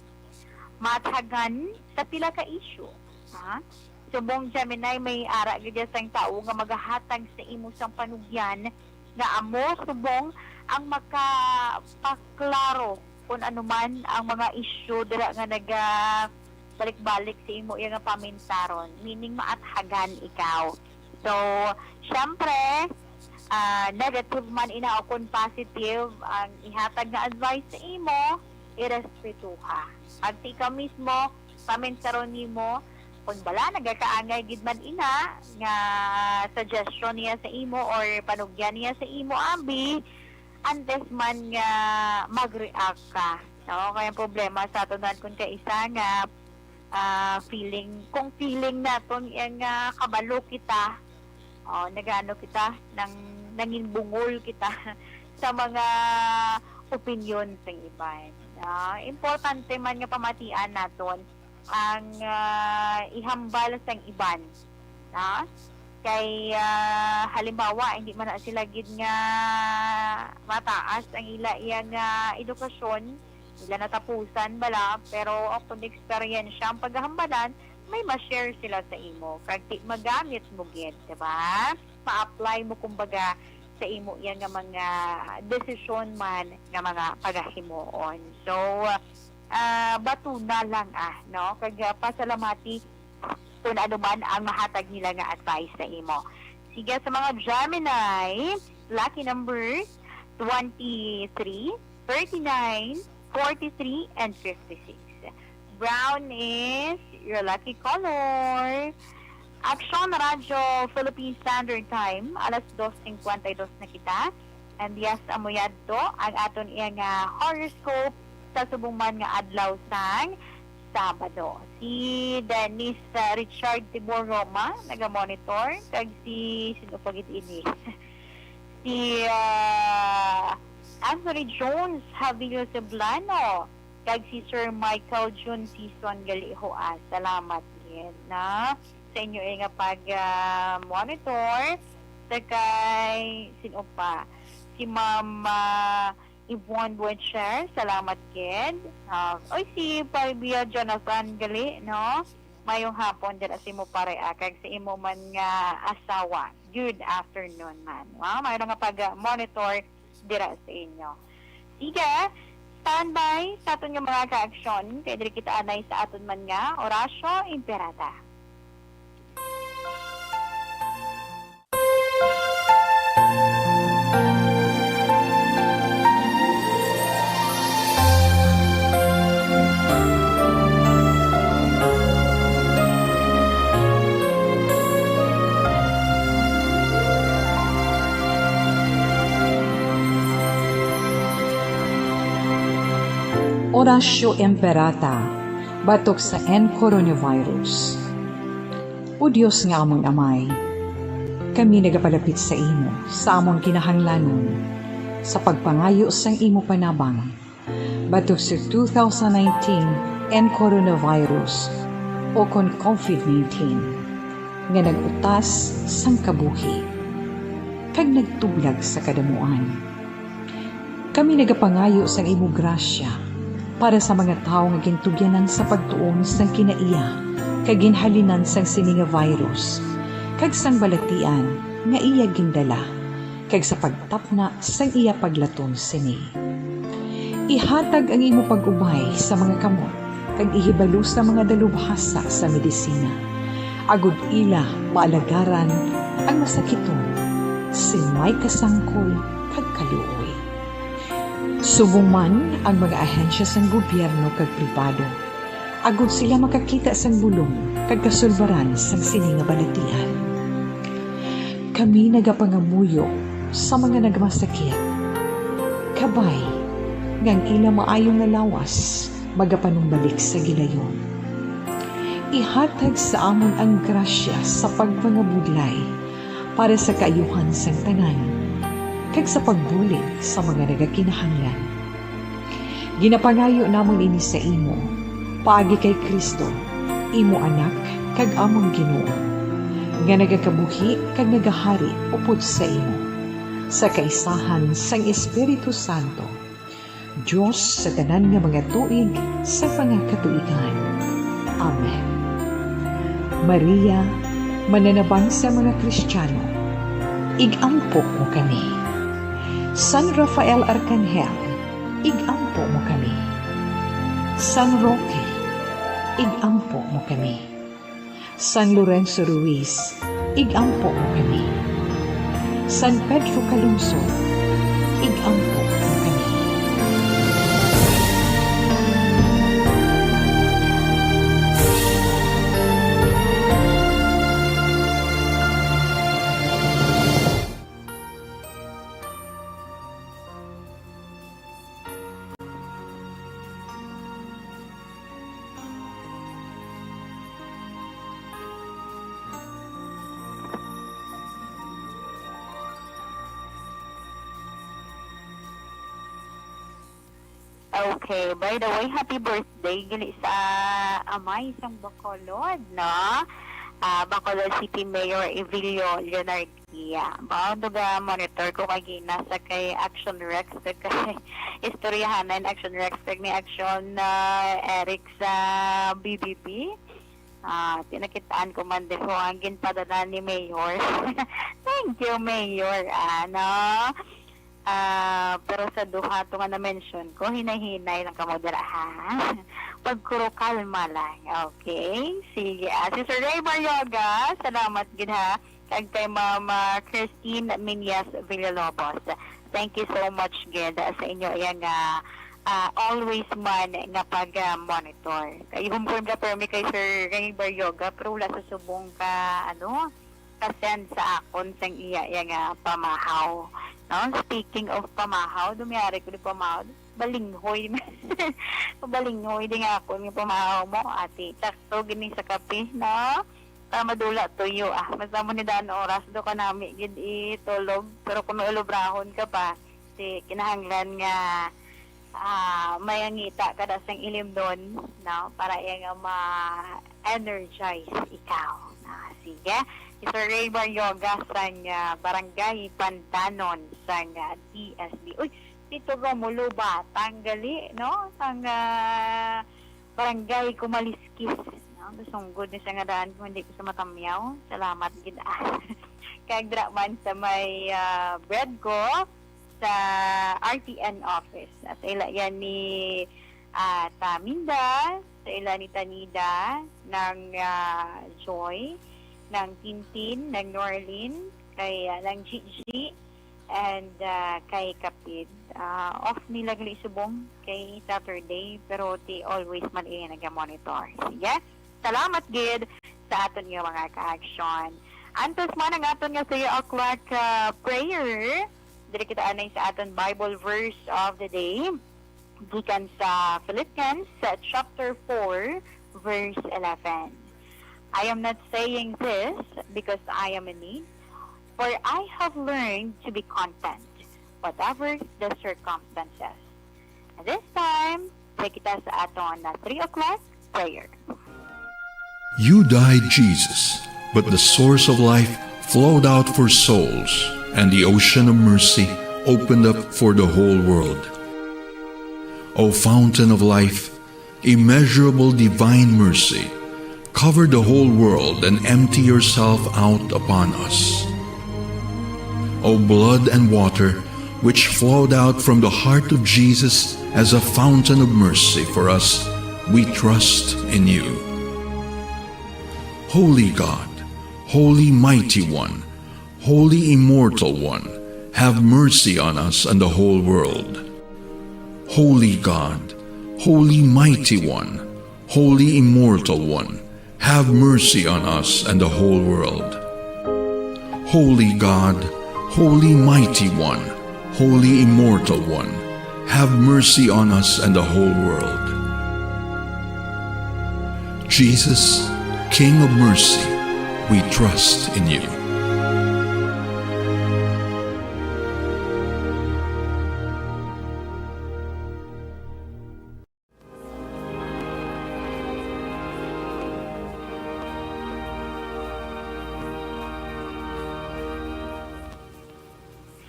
Mathagan sa pila ka isyu, ha? Subong Gemini, may ara gid sang tawo nga magahatag sa imo sang panugyan nga amo subong ang makapaklaro kung ano man ang mga isyu dira nga naga balik-balik sa imo iya nga pamintaron, meaning maathagan ikaw. So, syempre, ah, negative man ina o kung positive ang ihatag nga advice sa imo, irespetuha. Pag sa ikaw mismo, pamintaron nimo, kung bala nagakaangay gid man ina nga suggestion niya sa imo or panugyan niya sa imo, abi, antes man nga mag-react ka. No? Kaya ang problema sa aton man kung kaisa nga, ah, feeling, kung feeling naton iya nga kabalo kita, oh, nagano kita, nang, nangin bungol kita sa mga opinyon sa iban. Ah, importante man nga pamatian naton ang, ah, ihambal sang iban, na? Kay, ah, halimbawa, hindi man na sila gid nga mataas ang ila iya nga edukasyon, ila natapusan bala, pero kung eksperyensya ang paghahambalan, may ma-share sila sa imo, kag ti-, magamit mo gid, di ba? Ma-apply mo, kumbaga, sa imo iya nga mga desisyon man nga mga pagahimuon. So, ah, batuna lang, ah, no? Kag, ah, pasalamati kung ano man ang mahatag nila nga advice sa imo. Sige, sa mga Gemini, lucky numbers, twenty-three, thirty-nine, forty-three, and fifty-six. Brown is your lucky color. Aksyon Radyo Philippine Standard Time, alas dos cincuenta y dos na kita. And yes, amo yadto ang aton iya nga horoscope sa subong man nga adlaw sang Sabado. Si Dennis, uh, Richard Tibor Roma, naga-monitor, kag si, sino pa gid ini? Si, uh, Anthony Jones Javier Ceblano, kag si Sir Michael Jun Sison Galihoa. Salamat gid, na, sa inyo, eh, nga pag, ah, monitor. Sa kay, sino pa? Si Ma'am, ah, Yvonne Buencher, salamat gid. Ah, oy, si Parbia Jonathan gali, no? Mayong hapon dira sa imo pare, ah, kag sa imo man nga asawa. Good afternoon man. Wow, mayroon nga pag-monitor dira sa inyo. Sige, standby sa aton nga mga kaaksyon, kay diri kita anay sa aton man nga Orasyo Imperata. Orasyo Imperata, batok sa N coronavirus. O Dios nga amon Amay, kami nagapalapit sa imo sa amon kinahanglanon sa pagpangayo sang imo panabang batok sa two thousand nineteen N coronavirus, o kon COVID nineteen, nga nag-utas sang kabuhi kag nagtublag sa kadamuan. Kami nagapangayo sang imo grasya para sa mga tawo nga gintugyanan sa pagtuon sang kinaiya kag ginhalinan sang sini nga virus, kag sang balatian nga iya gindala, kag sa pagtapna sang iya paglaton sini. Ihatag ang imo pag-ubay sa mga kamot kag ihibalo sa mga dalubhasa sa medisina, agod ila maalagaran ang masakiton sing may kasangkol kag kaluoy. Subong man ang mga ahensya sang gobyerno kag pribado, agod sila makakita sang bulong kag kasulbaran sang sini nga balatian. Kami nagapangamuyo sa mga nagmasakit, kabay nga ang ila maayo nga lawas magapanumbalik sa gilayon. Ihatag sa amon ang grasya sa pagpangabudlay para sa kaayuhan sang tanan, kag sa pagbulig sa mga nagakinahanglan. Ginapangayo namon ini sa imo, paagi kay Cristo, imo Anak kag amon Ginoo, nga nagakabuhi kag nagahari upod sa imo, sa kaisahan sang Espiritu Santo, Dios sa tanan nga mga tuig sa mga katuigan. Amen. Maria, mananabang sa mga Kristiyano, ig-ampo mo kami. San Rafael Arkanghel, ig-ampo mo kami. San Roque, ig-ampo mo kami. San Lorenzo Ruiz, ig-ampo mo kami. San Pedro Calungsod, ig-ampo mo kami. Okay, by the way, happy birthday gali sa amay sang Bacolod, no? Ah, Bacolod City Mayor Evelio Leonardia. Mao to ga monitor ko kagina sa kay Action Rex, kay istoryahan na Action Rex, kag ni Action, ah, Eric sa B B B. Ah, tinakitaan ko man din ko ang ginpadala ni Mayor. Thank you, Mayor. Ano? Ah, pero sa duha to nga na-mention ko, hinay-hinay lang kamo dira, ha? Pagkurukalma lang, okay? Sige, ah, Sister Ray Baryoga, salamat gid, ha? Kag kay Mama Christine Minyas Villalobos. Thank you so much gid, ah, sa inyo iya nga, ah, always man nga pag, ah, monitor. Kay humpon ka permi kay Sir Ray Baryoga, pero wala sa subong ka, ano, ka-send sa akon sang iya, iya nga pamahaw. No? Speaking of pamahaw, dumiyari ko di pamahaw, balinghoy. Balinghoy di nga akon nga pamahaw mo, ate. Sakto gini sa kape, no? Para madula tuyo, ah. Basta mo ni daan oras, do ka nami gid itulog. Pero kung maulubrahon ka pa, si kinahanglan nga ah, may angita ka da sang ilimnon, no? Para iya nga ma-energize ikaw. Ah, sige. Sir Ray Baryoga sang, ah, Barangay Pandanon sang, ah, D S B. Uy, Tito Romulo Batang gali, no? Sang, ah, Barangay Kumaliskis, no? Gusto gud ni sa ngaran kung hindi ko sa matamyaw. Salamat gid, ah. Kag dira man sa may, ah, bread ko, sa R T N office. Sa ila yan ni, ah, Taminda, sa ila ni Tanida, nang, ah, Joy, nang Tintin, nang Norlin, kay, ah, nang Gigi, and, ah, kay Kapid. Ah, off nila gali subong kay Saturday, pero ti always man iya naga-monitor. Sige, salamat gid sa aton nga mga ka-action. Antes man ang aton nga three o'clock, ah, prayer, diri kita anay sa aton Bible verse of the day, gikan sa Philippians, sa chapter four, verse eleven. "I am not saying this because I am in need, for I have learned to be content, whatever the circumstances." This time, play kita sa aton na three o'clock prayer. You died, Jesus, but the source of life flowed out for souls, and the ocean of mercy opened up for the whole world. O fountain of life, immeasurable divine mercy, cover the whole world and empty yourself out upon us. O blood and water, which flowed out from the heart of Jesus as a fountain of mercy for us, we trust in you. Holy God, Holy Mighty One, Holy Immortal One, have mercy on us and the whole world. Holy God, Holy Mighty One, Holy Immortal One, have mercy on us and the whole world. Holy God, Holy Mighty One, Holy Immortal One, have mercy on us and the whole world. Jesus, King of mercy, we trust in you.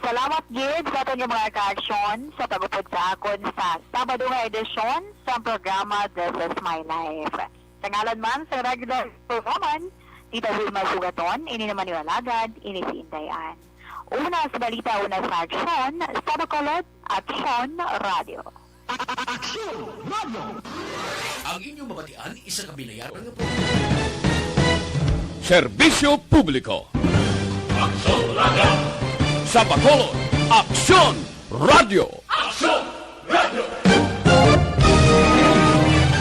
Salamat gid sa aton nga mga kaaksyon sa pag-upod sa akon sa Sabado nga edisyon sa programa This Is My Life. Sa ngalan man sa regular programan, Tita Wilma Sugaton, ini naman yung alagad, ini si Inday Ann. Una sa balita, una sa aksyon, sa Bacolod, Aksyon Radio. Aksyon Radio. Ang inyong mabatian, isa ka binayaran nga programa. Serbisyo publiko. Aksyon Radio. Sa Bacolod, Aksyon Radio. Aksyon Radio.